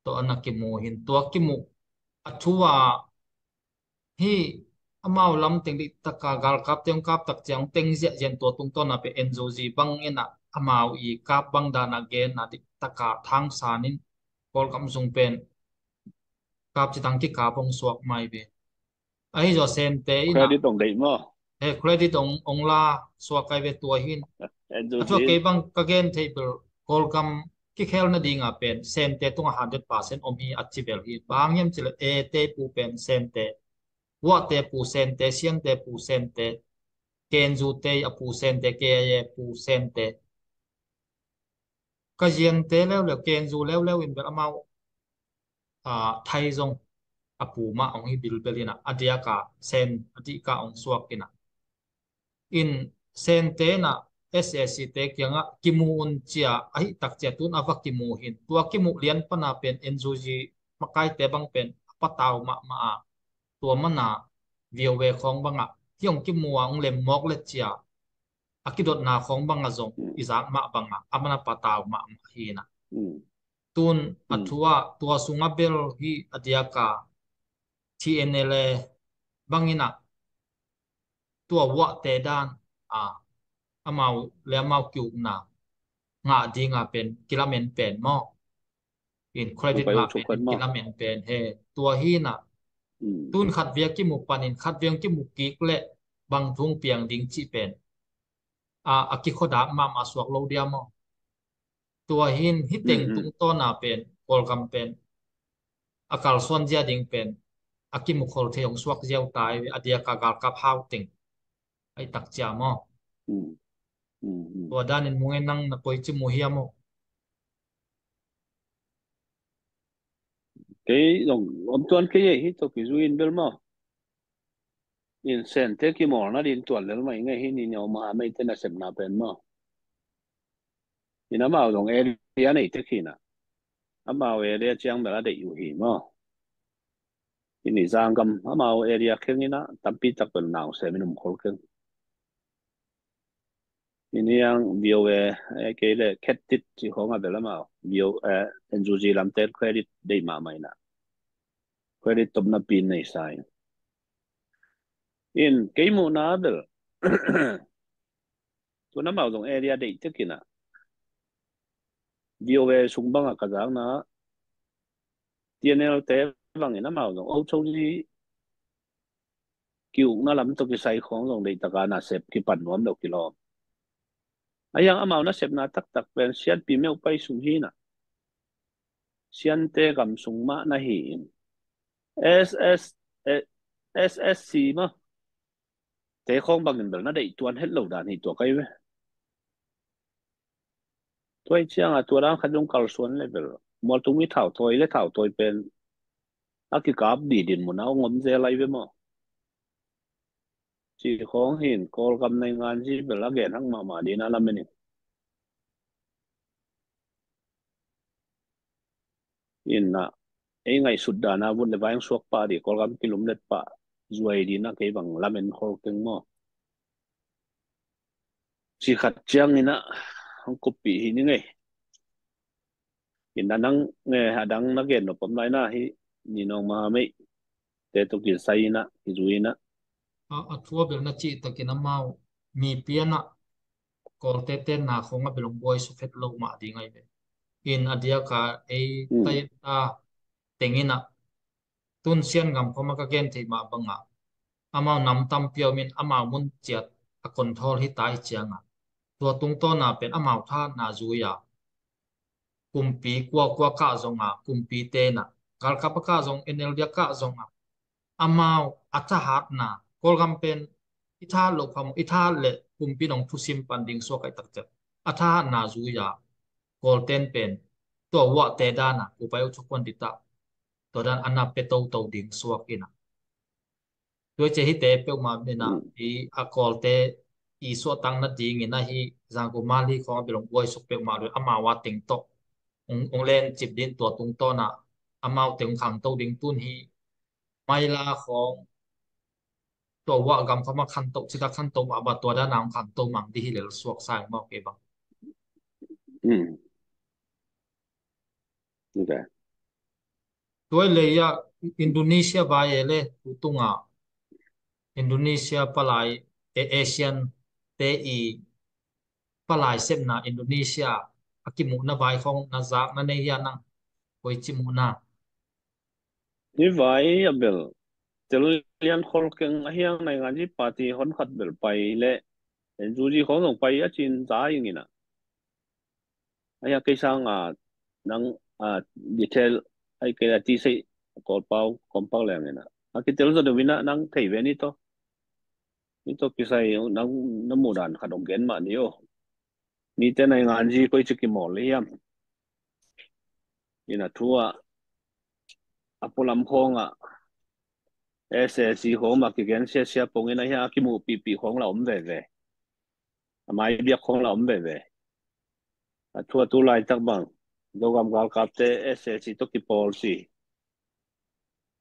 tawh a na kimu hi in, tua kimu a thu a, hih amau lam teng dihtaka galkap teng kap tak ciang teng ziahziah in, tua tungtawn a pen N Z O Z bang in a, amau i kap bang dan a gen a dihtaka thangsan in, Kawlgam sung pen kap ci tang kikap hong suak mai ve. Ahi zaw Sente in a, credit hong deih maw? He, credit hong, hong la suak ai ve tua hi in. A thu a kei bang ka gen thei bel Kawlgam kikhel nading a pen Sente tungah hundred percent om hi a ci bel hi. Bang hiam cih leh Ete pu pen Sente, Wuahte pu Sente, Siante pu Sente, Kenzute a pu Sente, K I A pu Sente, Kaziante leuleu, Kenzu leuleu in bel amau, a, Thai zong a pu mah hong hi bilbel in a, a diak a Sen a dih kah hong suak in a. In Sente in a S A C te kiangah kimu un ci a, ahih tak ciang tun a va kimu hi in. Tua kimuh lian pan a pen N Z O Z makaite bang pen a patau mahmah a, tua man a V O A khawng bang ah hih hong kimu a hong lem mawk le ci a, a kidotna khawng bang ah zong i zak mah bang ah a man a patau mahmah hi in a. Tun a thu ah tua sung a bel hih a diak a T N L A bang in a, tua Wuahte dan a, amau le amau ki-ukna ngah ding a pen kilamen pen maw? In credit ngah pen, kilamen pen he, tua hi in a. Tun khat vei a kimu pan in khat vei hong kimu kik leh bang thu hong piang ding cih pen a, a kikhuadak mahmah suak lo dia maw? Tua hi in hih teng tungtawn a pen Kawlgam pen a kalsuan zia ding pen a kimukhol thei hong suak ziau ta hi ve, a diak a galkap hau teng ahih tak ciang maw? Tua dan in Mung e, nang na koi ci mu hiam maw? Kei zong om tuan kei e, hih tawh kizui in bel maw? In Sente kimawlna ding tuan lel mah i ngei hi ni, ni om a meite nasepna pen maw? In amau zong area nei tek hi in a. amau area ciang bel a deih uh hi maw. Hih ni zanggam amau area kheng in ah tampi tak bel nausemin um khol keng. Hih ni ang V O A, eh, kei le khet tit ci khong a bel amau V O A, eh, N U G lamte credit deih mahmah in ah, credit topna pi nei sa in. In kei muhna bel tun amau zong area deih tek in ah, V O A sung bangah ka zakna T N L te bangin amau zong ochozi ki-ukna lam tawh kisai khawng zong deihtak a nasep kipan nuam lo kilawm. A hiang amau nasepna taktak pen sianpi meuh pai sung hi in ah, siante gam sung mah na hi in, S S, eh, S S C mah te khawng bangin bel na deih tuan het lo dan hi tua kai ve. Tua hi ciangah tua dan khat zong kalsuan le bel mualtung mi thautawi le thautawi pen a kikap didin mun a ong om zel lai ve maw. Ci khawng hin Kawlgam naingan zi bel a gen hang mahmah dina lamen in. In ah, ei ngaihsut dana vut le vai ang suak pah dih, Kawlgam kilum let pah zuai dina kei bang lamen khol keng maw. Ci khat ciangin ah hong kuppih hi ni ngei. In ah nang nge a dang na gen nop om lai na hi, ni nong maha meih te tuk in sai in ah, i zui in ah. A, a thu a bel na cih takin amau mi pian ah Kawlte tenna khawng a bel hong buai suk het lo mah ding ahi ve. In a diaka ei, mm, tai ta teng in ah tun Sian gam khawm a ka gen thei mah bangah amau nam tampi a om in amau mun ciat a control hi ta hi ciangah tua tungtawna pen amau thahatna zui a kumpi kuakua kah zongah, kumpi tenah, galkap a kah zong, N L D a kah zongah, amau a thahatna, Kawlgam pen i thahat loh phamawh, i thahat leh kumpi nong thusim pan ding suak ahi takciang a thahatna zui-a Kawlten pen tua uahte dana kupai uh thukuan ditah tua dan a na pia toto ding suak inah. Tua i cia hite peuhmah minah, mm, i a Kawlte i suahtakna dingin ahi Zangku Mali khawng a bilong buaisuk peuhmah lui amau a teng tawh ong, ong lencip din tua tungtawnah amau teng khangto ding tun hi. Maila khawng tua uah gam khawng a khanto, cita khanto mah ba tua dana ong khanto mang di hi lel suak sai mawk e bang. Mm. Okay. Tua i lei ah Indonesia vai e le tutunga Indonesia palai e, Asian te i palai sepna Indonesia a kimuhna vai khawng na zak na nei hia nang? Koici muhna? Ni vai a bel tel lian khol keng a hiang naingan ji party hon khat bel pai le N U G khawng zong pai a cin za ing inah. Ahi a kei sanga nang a detail ai kei a ti sei Kawlpau kompak leng inah a kitel zaw deuh inah nang thei ve ni tawh. Ni tawh kisai nang na muh dan khat ong gen mah ni aw. Mite naingan ji koi ci kimawl le hiam? Inah thu ah a pualam khawngah S A C khawng mah kigen siasia pongin ahi a kimuh pihpih khawng la om veve. A mai biak khawng la om veve. A thu a tu laitak bang Zogam galkapte S A C tawh kipawl ci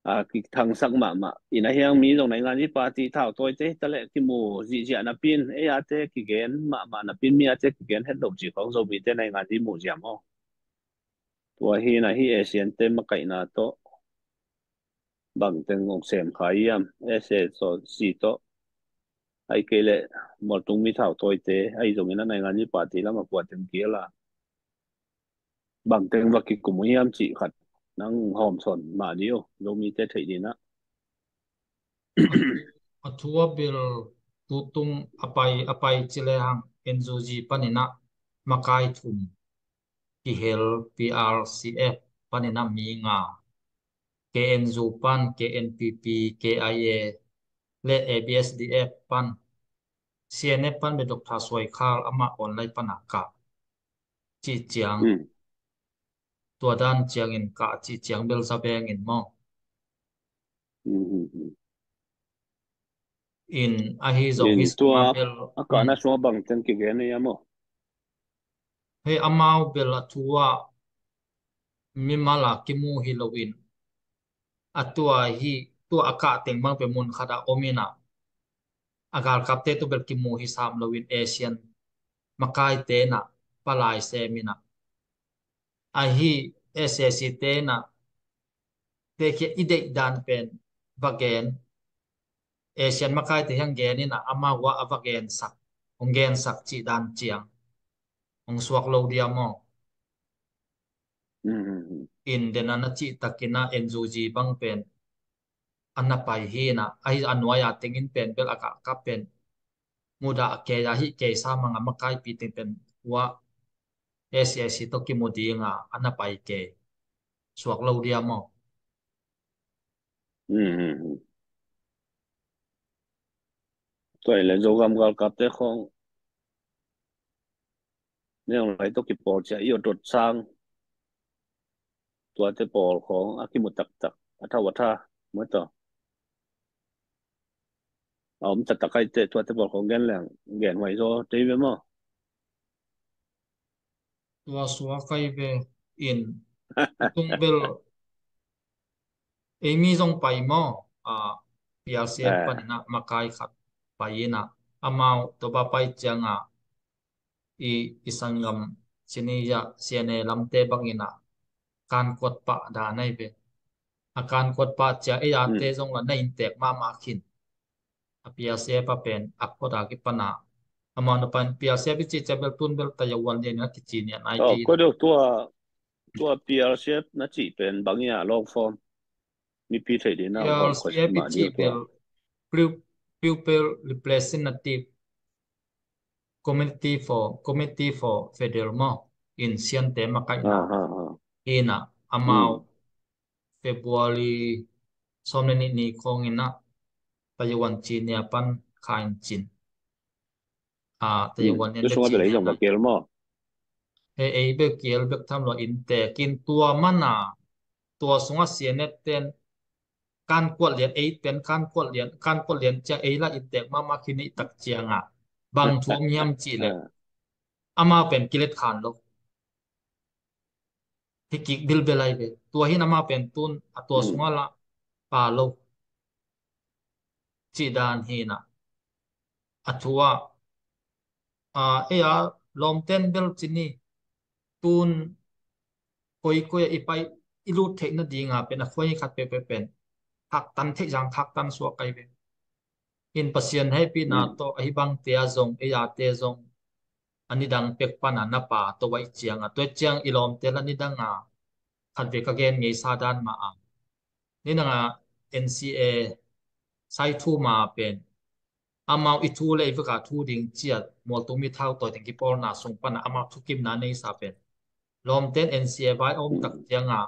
a kithangsak mahmah. Inah hiang mi zong naingan ji party thautawite hitaleh kimu zihziah napin ei ate kigen mahmah napin mi ate kigen het loh ci khawng Zomite naingan ji muhzia maw? Tua hi inah hi Asian te makaihna tawh bangteng ong sem kha hiam? S A C tawh ai kei le mualtung mi thautawite ai zongin a naingan ji party lamah puahteng kiel a bangteng va kikum uh hiam cih khat nang hawmsawn mah ni aw, Zomite theih dinah. A thu a bil tutung a pai, a pai ci le hang N U G paninah makai thum kihel P R C F paninah mi nga, K N U pan, K N P P, K I A le A B S D F pan, C N F pan bia Doctor Suai Khal amah online pana kah cih ciang. Hmm. Tua dan ciangin kah cih ciang bel za bengin maw? Hmm, hmm, hmm. In ahi zong in hi tua sua bel a kahna sua bangteng kigen ahi a maw? Hei amau bel a thu ah mimal a kimu hi loin, a tua hi, tua a kah teng bang pen mun khat a om in a, a galkapte tawh bel kimu hi sam loin Asian makaite in a palai sem in a, ahi S A C te in a, te kia i deih dan pen va gen, Asian makaite hiang gen in a, amau a va gensak, hong gensak cih dan ciang hong suak lo dia maw? Mm, mm, mm. In den a na cih takin a N U G bang pen a na pai hi in a, ahi a nuai a tengin pen bel a kah kap pen mudah a kei a hi kei sa mang a makaipi teng pen ua S A C tawh kimu ding a a na pai kei suak lo dia maw? Mm, mm, mm. Tua in le Zogam galkapte khong ne hong lai tawh kipawl cia i awt awt sang tuate pawl khong a kimu taktak a thau a tha maw taw. A om taktak ai te tuate pawl khong gen leng gen huai zaw tei ve maw? Tua suak ai ve in tung bel ei mi zong pai maw? A P R C M panin a makai khat pai in a amau tawh ba pai ciang a i, i sanggam sini ya C N A lamte bangin a kan kuat pah dan ai ve. A kan kuat pah cia ei a te zong la na intek mahmah khin. A P R C F a pen a kuat a kipan a amau na pan P R C F i cih cia bel tun bel taya wan lian a kici nian ai ti. Ko deuh tua, tua P R C F na cih pen bang ia long form mipi thei din a P R C F i cih bel Pupil Representative Committee for, Committee for Federal maw, in Siante makaihna hi in a amau February sawm le nih ni khawng in a Taiwan ci nia pan kha in cin. A Taiwan nia le ci nia na. Ei ei bek kiel bek tham lo in te kin tua man a tua sung a sianet ten kan kuat lian ei pen kan kuat lian kan kuat lian cia ei la in tek mama khin i tak ciang a bang thu om hiam ci le amau pen kilet khan lo. Hi kik bilbel ai ve. Tua hin amau pen tun a tua sung a la pa lo. Ci dan hi na. A thu a a ei a lawmten bel ci ni. Tun koikoi a i pai i lut theih nading a pen a khuai khat pekpek pen thaktan theih zang thaktan suak ai ve. In Pasian hehpihna tawh ahi bangte a zong ei a te zong a nidang pek pan a na pa tawh a i ciang a tua ciang i lawmte la nidang a khat ve ka gen ngeisa dan ma a nidang a N C A sai thu ma pen amau i thu le i veka thu ding ciat mualtung mi thau tawi teng kipawlna sung pan a amau thukimna neisa pen lawmten N C A vai a om tak ciang a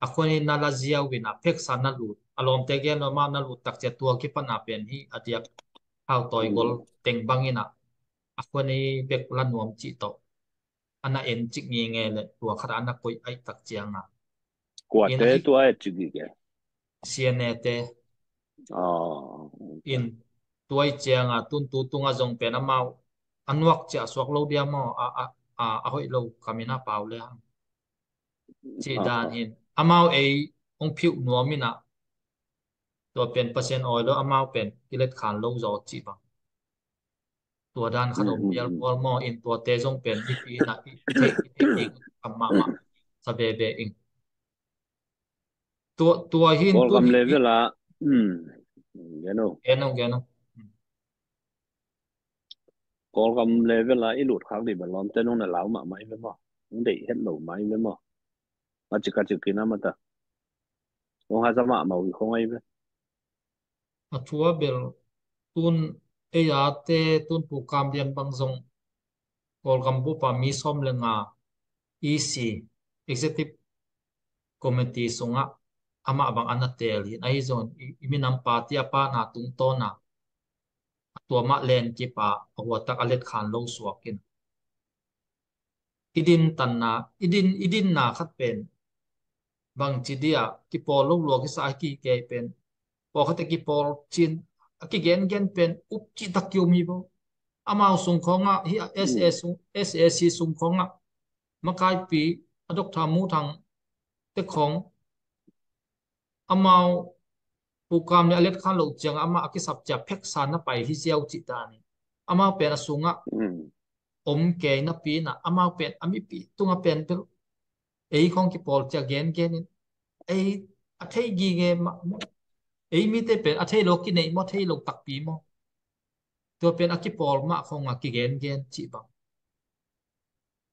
a khuan in na la ziau in a pheksa na lut a lawmte gen lo amau na lut tak ciat tua kipan a pen hi a diak thau tawi gol teng bang in a a khuan i bek la nuam cih tawh a na en cik ngi nge le tua khat a na koih aih tak ciang a. Kuate tua et cik ngi ke? C N A te. In tua i ciang a tun tu tung a zong pen amau a nuak ciah suak lo dia maw a a a hoih lo kamin a pau le hang. Cih dan hin amau ei hong phiuh nuam in a tua pen Pasian awi lo amau pen kilet khan lo zaw cih bang. Tua dan khat om bial bual maw in tuate zong pen mipi in a i theih i theih ding kam mahmah sa bebe ing. Tua tua hin Kawlgam level ah gen o gen o gen o. Kawlgam level ah i lut khak dih bel lawmte nong na lau mahmah i ve maw? Nong deih het lo mah i ve maw? Macik a cik kina mata. Nong haza mahmah uh i khong a i ve. A thu a bel tun ei a te tun pu kam diam bang zong Kawlgam bup a mi sawm le nga E C Executive Committee sungah amah bang a na tel hin ahi zong i minam party a pana tungtawn a a tua mah len kip a a huatak a let khan lo suak in i din tanna i din i dinna khat pen bangci dia kipawl lo lua kisa a kikei pen pawlkhat a kipawl cin a kigengen pen up cih tak kium hi bo. Amau sung khawngah hi a S A sung S A C sung khawngah makaipi a Doctor Mu Thang te khong amau pukam le a let khan lo ciang amah a kisap cia pheksa na pai hi ziau cih dan in amau pen a sungah om kei napi inah amau pen a mipi tungah pen bel ei khong kipawl cia gengen in ei a thei gige mah ei mite pen a thei lo kinei maw thei lo takpi maw tua pen a kipawl mah khong a kigengen cih bang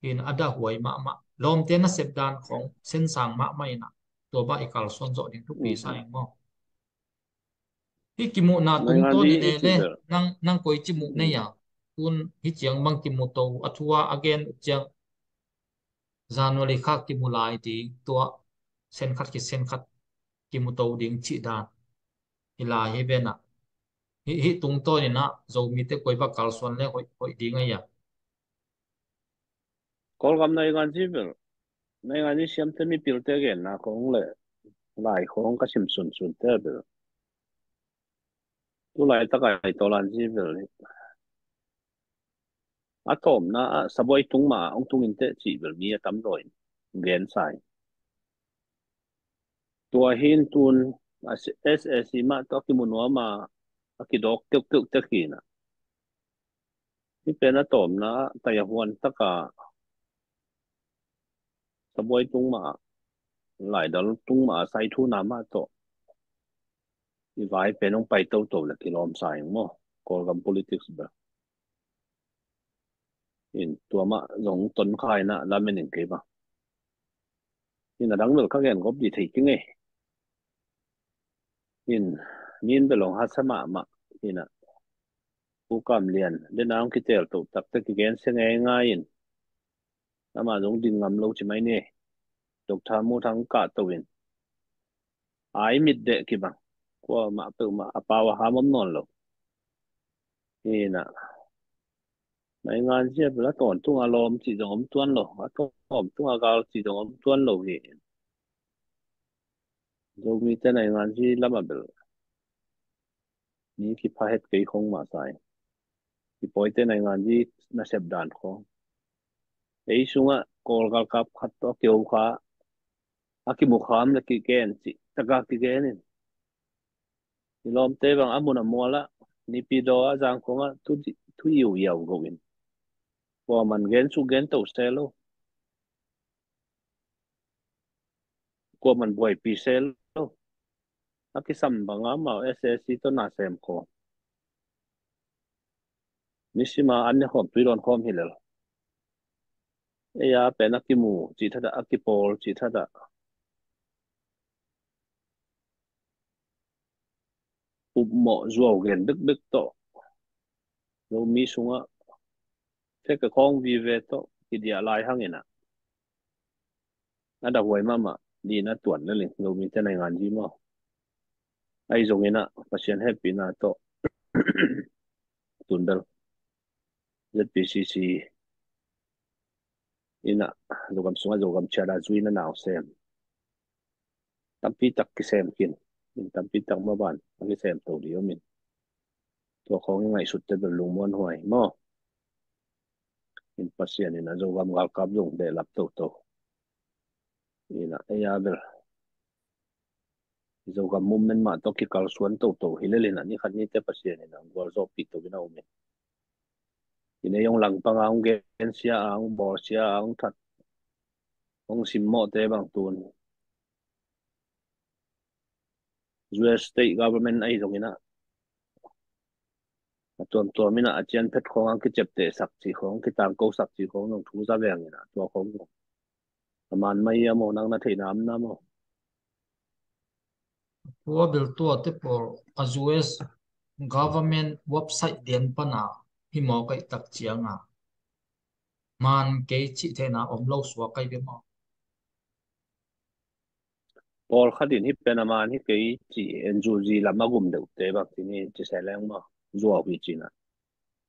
in a dahhuai mahmah lawmte nasep dan khong sensang mahmah inah tua bah i kalsuan zawh ding thupi sa eng maw? Hi kimuhna tungtawn i ne le nang nang koi ci muh nei a tun hi ciang bang kimu to a thua a gen uh ciang January kha kimu lai ding tua senkhat ki senkhat kimu to ding cih dan i lai hi venah hi tungtawn inah Zomite koi bah kalsuan le hoih ding a ia. Kawlgam naingan ci bel naingan ci siamte mipilte genna khong le lai khong ka sim sunsunte bel tu laitak a i tawlan ci bel a tawpna ah sabuai tung mah a hong tung inteh cih bel mi a tam dawi in gen sa hi. Tua hi in tun a S A C mah tawh a kimu nuam a a kidawk keuhkeuh tek hi inah hi pen a tawpna ah taihuan taka sabuai tung mah laidal tung mah saithuna mah tawh i vai pen hong pai toto le kilawm sa ing maw? Kawlgam politics bel in tua mah zong ton kha inah lamen in kei bang in a dang bel ka gen gop di thei kingei in min bel hong hasa mahmah inah Pu Kam Lian dena hong kitel to takte kigen se ngeingai in amah zong ding ngam lo ci mai ni. Doctor Mu Thang kah to in ai mit deh kibang kua mah peuhmah a pau a ham om nawn lo. Inah naingan ci a bel a tawntung a lawm cih zong om tuan lo a tawntung a gal cih zong om tuan lo hi. Zomite naingan ci lam a bel ni kipha het kei khong mah sa hi. Kipawite naingan ci nasep dan khong ei sungah Kawl galkap khat tawh a keu kha a kimukham le kigen cih taka kigen in i lawmte bang a mun a mual ah nipi daw a zang khong ah thu iu iau go in kua man gen suk gen to se lo kua man buaipi se lo a kisam banga mau S A C tawh na sem khawm nisima an ne khawm tui dawn khawm hi lel. Ei a pen a kimu cih thatah a kipawl cih thatah upmawh zuau gen bekbek tawh Zomi sungah fek a khawng vive tawh kidiah lai hanginah a dahhuai mahmah dihna tuan lel in Zomite naingan ci maw? Ahi zonginah Pasian hehpihna tawh tunbel Z P C C inah Zogam sungah Zogam ciada zuina nau sem tampi tak kisem kin in tampi tak maban a kisem to dih om in tua khawng i ngaihsutte bel lungmuan huai maw? In Pasian in a Zogam galkap zong behlap toto inah ei a bel Zogam movement mah tawh kikalsuan toto hi lel inah ni khat nite Pasian inah gualzawhpih to inah um in in ei hong langpang a hong gensia a hong bawlsia a hong that hong simmawhte bang tun U S state government ahi zonginah a tuamtuam inah a cianphet khawng ang kiceptehsak cih khawng kitangkosak cih khawng zong thu za veng inah tua khawng zong a man mai a maw nang na theihna am na maw? Tua bel tuate pawl a U S government website lian pana hi mawk aih tak cianga man kei cih theihna om lo suak aih bia maw? Pawlkhat in hi pen a man hi kei ci N U G lam a gum deuhte bang ci ni ci se leng maw? Zuau hi cina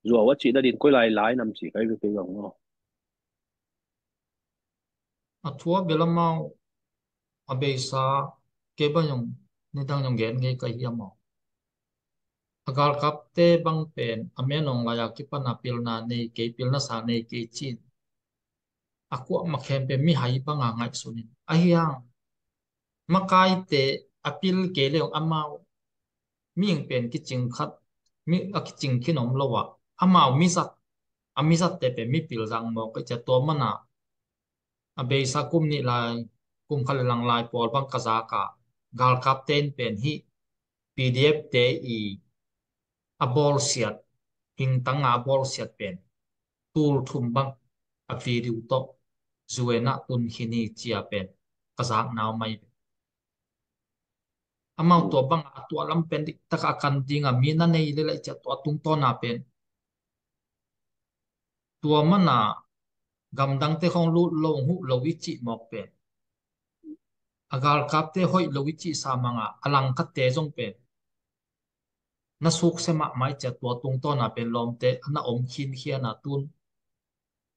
zuau a cihna din koi lai lai nam ci kai ve kei bang maw? A thua bel amau a beisa kei bang yong nidang yong gen ngei ka hi amau. A galkapte bang pen a menawng lai a kipana pilna nei kei pilna sa nei kei cin a kuahma khempeuh mihai banga ngaihsunin ahi hang Makaite a pil kei le hong amau mihing pen kicing khat, mi a kicing khin om lo ah, amau mizat, a mizatte pen mipil zang mawk ka cia. Tua mana a beisa kum nih lai, kum khat le lang lai pawl bang ka zak a, galkapte in pen hih P D F te i a bawlsiat, hingtanga a bawlsiat pen tul thum bang a video tawh zuena tun khin hi cia pen ka zak nau mai ve. Amau tua banga a tua lam pen diktaka a kan dinga mi na nei le lai cia tua tungtawna pen tua mana gamdangte khong lut lo, huh lo i cih mawk pen, a galkapte hoih lo i cih samanga a langkhatte zong pen na sukse mahmah i cia tua tungtawna pen lawmte na om khinkhiana tun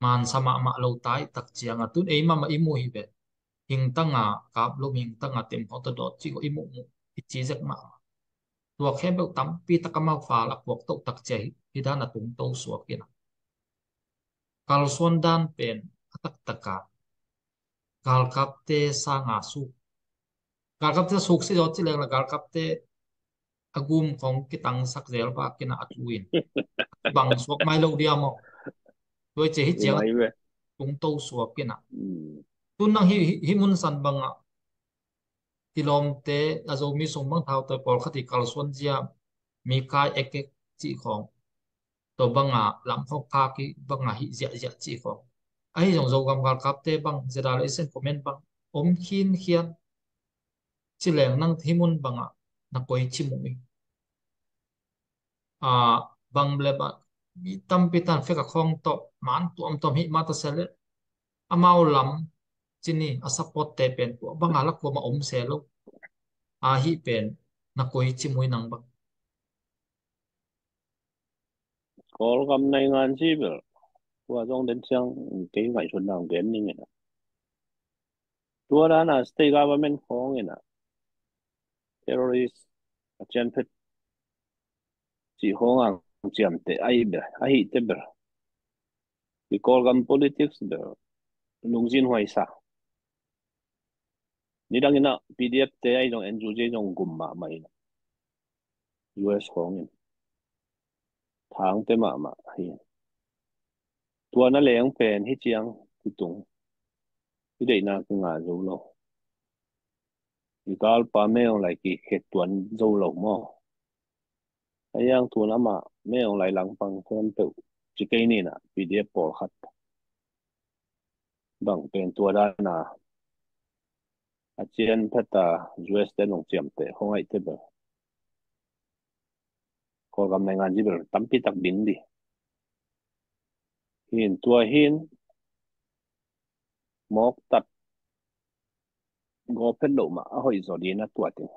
mansa mahmah lo tai tak cianga tun ei mahmah i muh hi ve. Hingtanga kap lo, hingtanga temkhawng tawh dawt cih ko i muhmuh i ci zek mahmah. Tua khempeuh tampi tak amau fal a puak toh tak cia hi, hi dan a tungto suak ina. Kalsuan dan pen a taktaka galkapte sanga suk. Galkapte suk si zawh ci leng la galkapte a gum khong kitangsak zel bak kina a tuin bang suak mai lo dia maw? Tua i cia hi ciang tungto suak kina. Tun nang hi, hi, hi mun san banga i lawmte a Zomi sung bang thautawi pawlkhat i kalsuan zia mi kai ekek cih khong. Tua banga lam khong phak i banga hih ziahziah cih khong. Ahi zong Zogam galkapte bang zeda le isen comment bang om khinkhian. Ci leng nang hi mun banga na koi ci muh i. A, bang le bang mi tampi tan fek a khong tawh man tuamtuam hih mata se le amau lam cini a support te pen tua banga la kuama om se lo. A hih pen na koi ci muh i nang bang. Kawlgam naingan ci bel tua zong den ciang kei ngaihsutna hong gen ning ina. Tua dana state government khong ina terrorist a cianphet cih khong ang ciamte ahi bel, ahi te bel. I Kawlgam politics bel lungzin huaisa. Nidang ina P D F te ahi zong N U G zong gum mahmah ina U S khong in thangte mahmah hi. Tua na leng pen hi ciang kitung i deihna kingah zo lo. I galpa Min Aung Hlaing kikhet tuan zo lo maw? A yang tun amah Min Aung Hlaing langpang khempeuh ci kei nina P D F pawlkhat bang pen tua dana a cianpheta U S te nong ciamte khong aih te bel Kawlgam naingan ci bel tampi tak ding di. Hin tua hin mawk tat gawp phet loh mah a hoih zaw dina tua ting.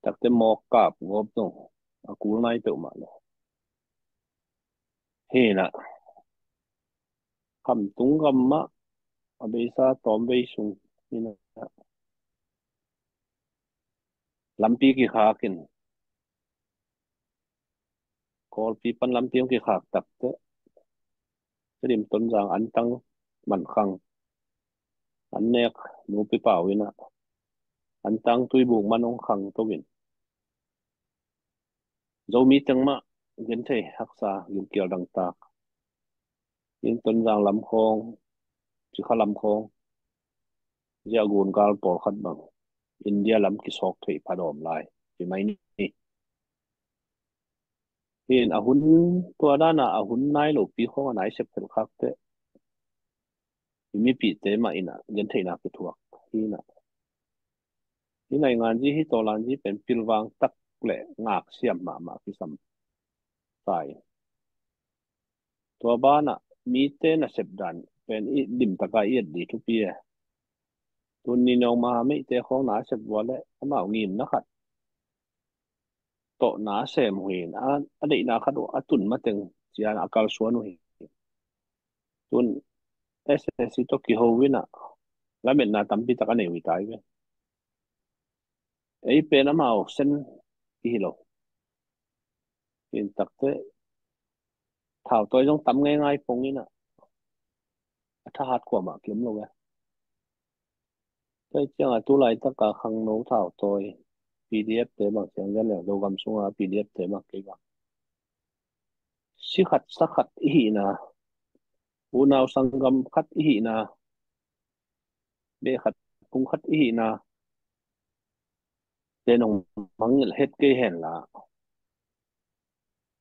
Takte mawk kap gawp zong a kul nai peuhmah lo. Hina khamtung gam mah a beisa tawm vei sung hina lampi kikhakin Kawlpi pan lampi hong kikhak takte Tedim Tonzang antang man khang an nek nupi pau ina antang tuibuk man hong khang to in Zomi teng mah genthei haksa gilkial dangtak in Tonzang lam khawng, Cikha lam khawng, ziahgun gal pawlkhat bang India lam kisawk theih phadawm lai ci mai ni. Hin a hun tua dana a hun nai lopi khawng a nai sep khelkhak te i mipihte mah ina gentheihna kithuak hina. Hi nainganzi hi tawlanzi pen pilvang tak le ngaksiam mahmah kisam sai. Tua banah mite nasep dan pen i limtaka i et di thupi e. Tun ni nong maha meite khawng nasep vua le amau ngimna khat tawh nasem huin a, a deihna khat uh a tun mateng cian a kalsuan uh hi. Tun S S C tawh kiho ina lametna tampi tak a nei uh hi tai ve. Ei pen amau sen i hi lo. Hin takte thau tawi zong tam ngeingai pong ina a thahat kuamah kiom lo ve. Tua ciangah tu laitaka khangno thautawi P D F te bang siang gen leng Zogam sunga P D F te bang kei bang si khat sa khat i hihna, unau sanggam khat i hihna, beh khat pung khat i hihna te nong mangngilh het kei henla,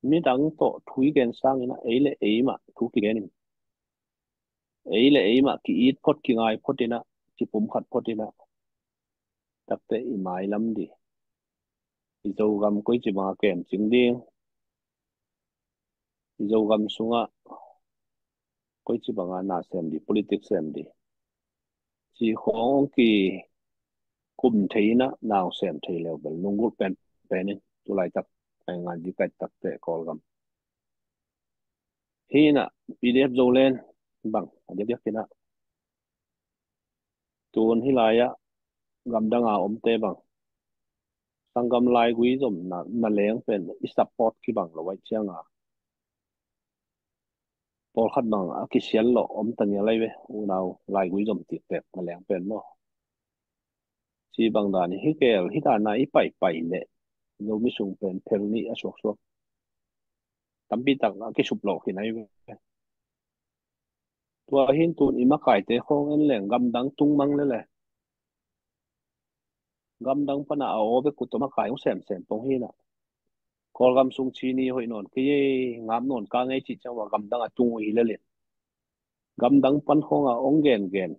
midang tawh thu i gen sangin ah ei le ei mah thu kigen in, ei le ei mah ki-it phot, kingai phot in ah, kipum khat phot in ah, takte i mailam di, i Zogam koici banga kem cing ding, i Zogam sungah koici banga na sem di, politics sem di, ci khawng hong kikum thei in ah, na hong sem thei leu bel lunggulh penpen in tu laitak ai ngan di kai takte Kawlgam hi in ah, P D F Zoland bang a diakdiak in ah, tun hih lai-ah gamdanga omte bang sanggam laigui zom na, na leng pen i support kibang lo aih cianga, pawlkhat bang a kisial lawh om ta ngial lai ve, unau laigui zom tiktek na leng pen maw. Ci bang dan hi kel, hih dana i paipai leh Zomi sung pen phel nih a suaksuak tampi tak a kisup lawh khin ahi ve. Tua hin tun i makaite khawng en leng gamdang tung mang lele, gamdang pana a aw bek kut tawh makai hong semsem pong hi in ah, Kawlgam sung ci ni hoih nawn kei ei, ngap nawn ka ngei cih ciang ua gamdang a tung uh hi lelin, gamdang pan khawnga hong gengen,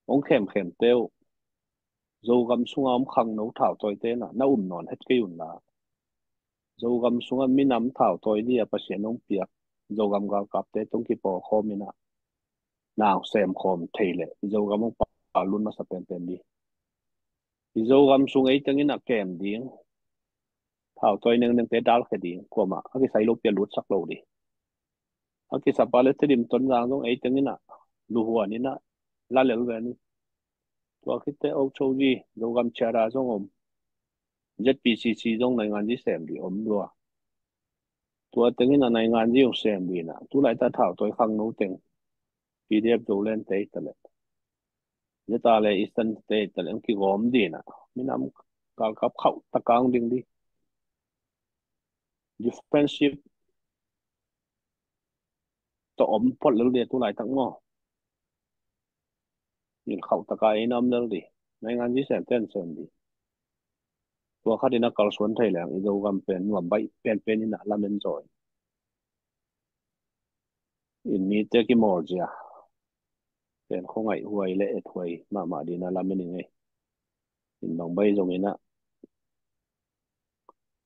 hong khemkhemte uh Zogam sunga om khangno thautawite in ah na um nawn het kei unla, Zogam sungah minam thautai dia Pasian hong piak Zogam galkapte tawh hong kipawlkhawm in ah, na hong semkhawm thei leh Zogam hong palut masa penpen di. I Zogam sung ei teng in ah kem ding, thautai nengnengte dalkhia ding, kuamah a kisai lo pia lutsak lo di. A kisapa le Tedim Tonzang zong ei teng in ah luhuan in ah la lel ve ni. Tua khit teh Ochoji, Zogam Chiara zong om, Z P C C zong nainganzi sem di om lua. Tua teng in ah nainganzi hong sem di in ah, tu laita thautai khangno teng P D F Zoland te i ta leh, zeta le Eastern te i ta leh hong kigawm di in ah, minam galkap khauh taka hong ding di. Defensive tawh om phot lel di a tu laitak maw. Gilkhauh taka ei na om lel di. Nainganzi sem ten sem di. Tua khat in a kalsuan thei leng i Zogam pen nuam baih penpen in a lamen zaw in, in mite kimawlzia pen khuangaih huai le et huai mahmah ding a lamen i ngei. In bang baih zong in a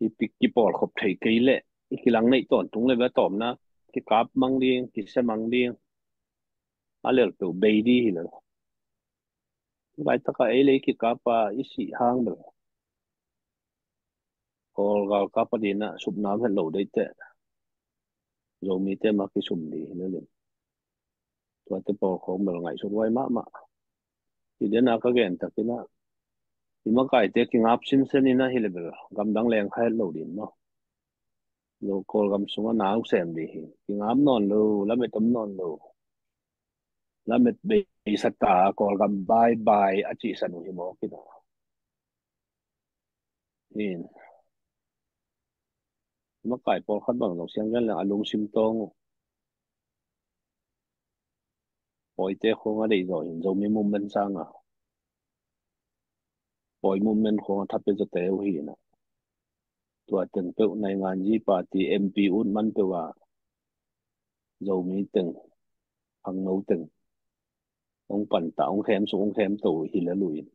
i pik kipawlkhop thei kei leh i kilang neih tawntung le ve tawmna, kikap mang ding, kisia mang ding, a lel peuh bei di hi lo. Laitaka ei le i kikap a i sih hang bel Kawl galkap a ding a supna om het lo deih teh Zomite mah kisum di hi lo lim. Tuate pawl khawng bel ngaihsut huai mahmah. Hi dena ka gen takin a i makaite kingap sinsen in a hi le bel gamdang leng kha het lo ding maw. Lo Kawlgam sungah na hong sem di hi. Kingap nawn lo, lamet om nawn lo. Lamet bei sata, Kawlgam bye bye a cihsan uh hi mawk in a. In makai pawlkhat bang zong siang gen leng a lungsim tawng uh. Pawite khawng a deih zaw hin Zomi movement sanga pawi movement khawng a tha pia zawte uh hi in a. Tua teng peuh nainganzi party M P ut man peuh a Zomi teng, khangno teng hong panta, hong khem suk, hong khem to hi le lui in.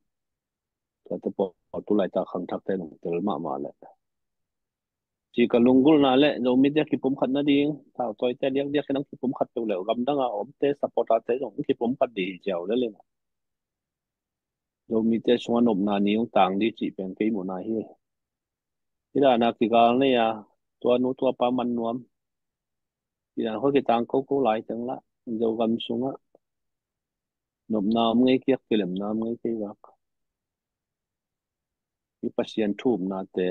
Tuate pawl tu laita khangthakte nong tel mahmah leh ci ka lunggulhna le Zomite kipumkhat nading, thautawite diakdiak in hong kipumkhat to le gamdang a omte supporterte zong hong kipumkhat di hi ciau le ling. Zomite sungah nopna ni hong tang di cih pen kei muhna hi. Hi dana kigal nei a, tua nu tua pa man nuam. Hi dan khua kitang koko lai teng lah Zogam sungah nopna om ngei kiak, kilemna om ngei kei vak. I Pasian thumnate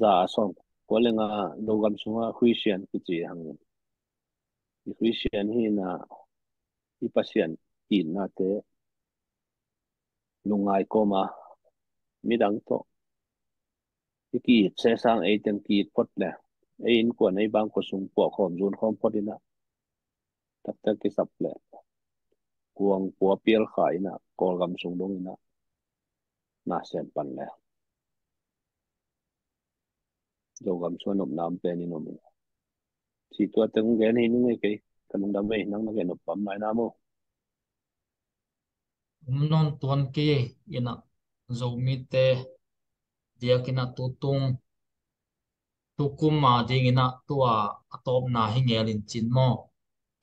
za a sawm kua lenga Zogam sungah Christian kici hangin i Christian hi in a, i Pasian itnate lungngai kawma midang tawh i ki-it sesang ei teng ki-it phot le ei innkuan ei bangkua sung puahkhawm zunkhawm phot inah taktak kisap le kuang pua pial kha inah Kawlgam sung dong inah na sem pan le Zogam suan nopna om pen in om in. Ci tua teng gen hi ning ei kei ka lungdam ei nang na gen nop pam mai na mo. Um nawn tuan kei inah Zomite diak inah tutung tukum a ding inah tua a tawpna hi ngel in cin maw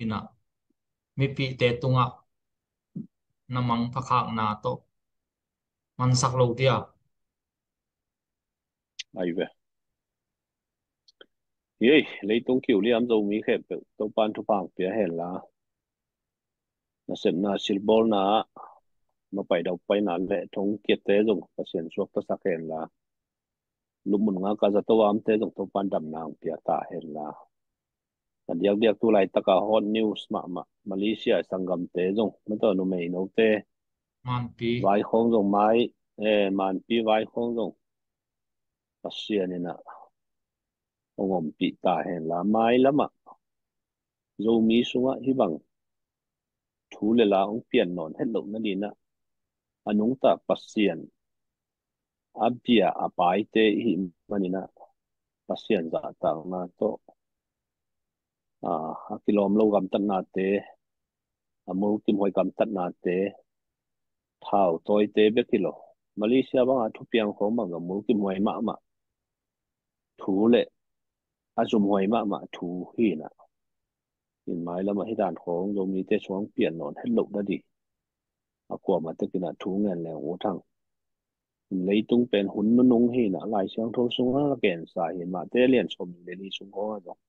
inah mipite tungah na mangpha khakna tawh mansak lo dia. Ai ve. Hiei leitung kiu liam Zomi khempeuh Topan thupha ang pia hen la nasepna silbawlna ah mapai daupaina le thongkiate zong Pasian suaktasak hen la lupmun nga ka zato amte zong Topan damna ang pia ta hen la. A diakdiak tu laitaka hot news mahmah Malaysia sanggamte zong mataw numei note Manpi vaikhawng zong mai, eh, Manpi vaikhawng zong Pasian inah hong ompih ta hen la mai lamah Zomi sungah hibang thu le la hong pian nawn het loh nadinah a nungta Pasian a bia a paite ihi maninah Pasian zahtakna tawh a kilawm lo gamtatnate a mulkimhuai gamtatnate thau tawite bek hi lo. Malaysia bangah thupiang khawng bang zong mulkimhuai mahmah thu le a zumhuai mahmah thu hinah in mai lamah hi dan khawng Zomite suang pian nawn het loh dadi a kuamah tekinah thu ngen leng uh thang. Leitung pen hun nunung hinah Lai Siangtho sungah gensa hin mahte lian sawm le li sung khawngah zong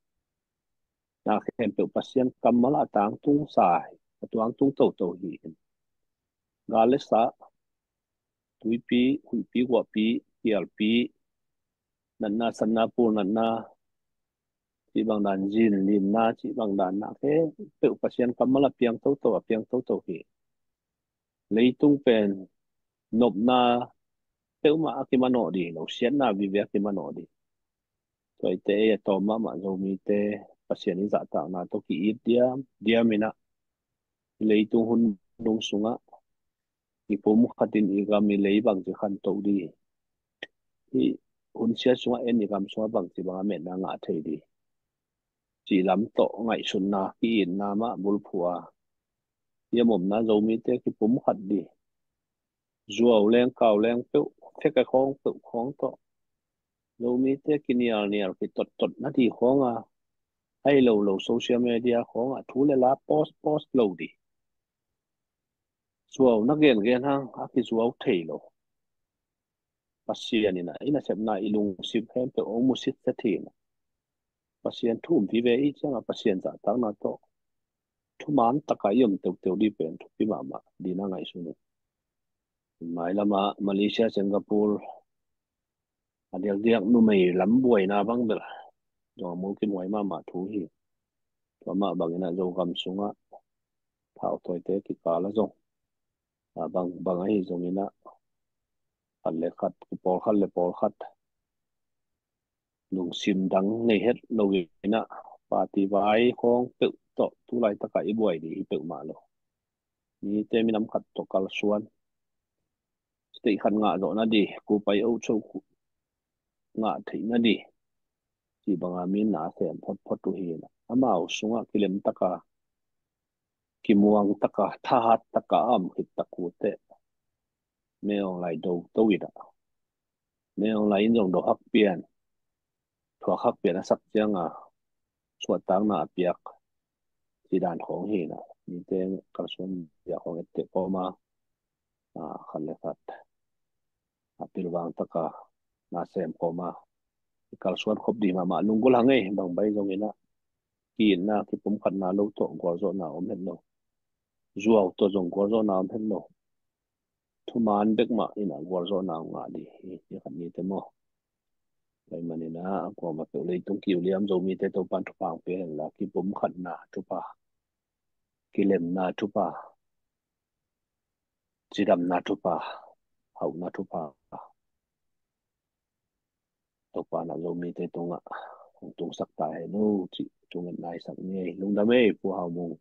na khempeuh Pasian kammal a tangtung sa hi, a tuangtung toto hi hin. Gal le sa, tuipi, huihpi, guahpi, kialpi, natna, sanna, pul natna, cih bang dan zin limna cih bang dan na khempeuh Pasian kammal a piang toto, a piang toto hi. Leitung pen nopna peuhmah a kimanawh dih lo, siatna vive a kimanawh dih. Tuaite ei a tawm mahmah Zomite Pasian i zahtakna tawh ki-it diam diam inah i leitung hun nung sungah i pum khatin i gam i lei bangci khantoh dih. Hih hun siat sungah en i gam sungah bangci banga metna ngah thei dih. Cih lam tawh ngaihsutna ki-itna mah bulphuh a i a momna Zomite kipum khat dih. Zuau leng kau leng peuh, fek a khawng peuh khawng tawh Zomite kinialnial kitottot na dih khawnga ai lo lo social media khawngah thu le la post post lo dih. Zuau na gengen hang a kizuau thei lo. Pasian inah i nasepna i lungsim khempeuh hong musit set hinah Pasian thu um vive i ciangah Pasian zahtakna tawh thuman taka i om teuteu dih pen thupi mahmah dina ngaihsun in. Mai lamah Malaysia, Singapore a diakdiak numei lam buaina bang bel zong a mulkimhuai mahmah thu hi. Tua mah banginah Zogam sungah thau tawite kikal a zong a bang bang ahi zonginah khat le khat, kipawlkhat le pawlkhat lungsim dang nei het loinah party vai khawng peuh tawh tu laitakah i buai dih hi peuhmah lo. Mite minam khat tawh kalsuan state khat ngah zawh nadih, kupai ocho ngah theih nadih cih banga mi na sem photphot uh hi. Amau sungah kilem taka kimuang taka thahat taka a om khit tak uh teh Min Aung Hlaing do to inah Min Aung Hlaing in zong do hak pian thuak hak pian a sak cianga suahtakna a piak ci dan khawng hinah mite kalsuan bia khawng etteh kawma khat le khat a pilvang taka na sem kawma i kalsuan khop dih mahmah. Lunggulh hang ei, bang bai zonginah ki-itna kipumkhatna lo tawh gualzawhna om het lo. Zuau tawh zong gualzawhna om het lo. Thuman bek mah inah gualzawhna om ngah dih hi, hi khat nite maw? Pai maninah kuamah peuh leitung kiu liam Zomite Topan thupha ang pia hen la kipumkhatna thupha, kilemna thupha, cidamna thupha, hauhna thupha Topa na Zomite tungah hong tungsak ta hen uh cih thungetna i sak ni ei. Lungdam ei, Pu Hau Mung.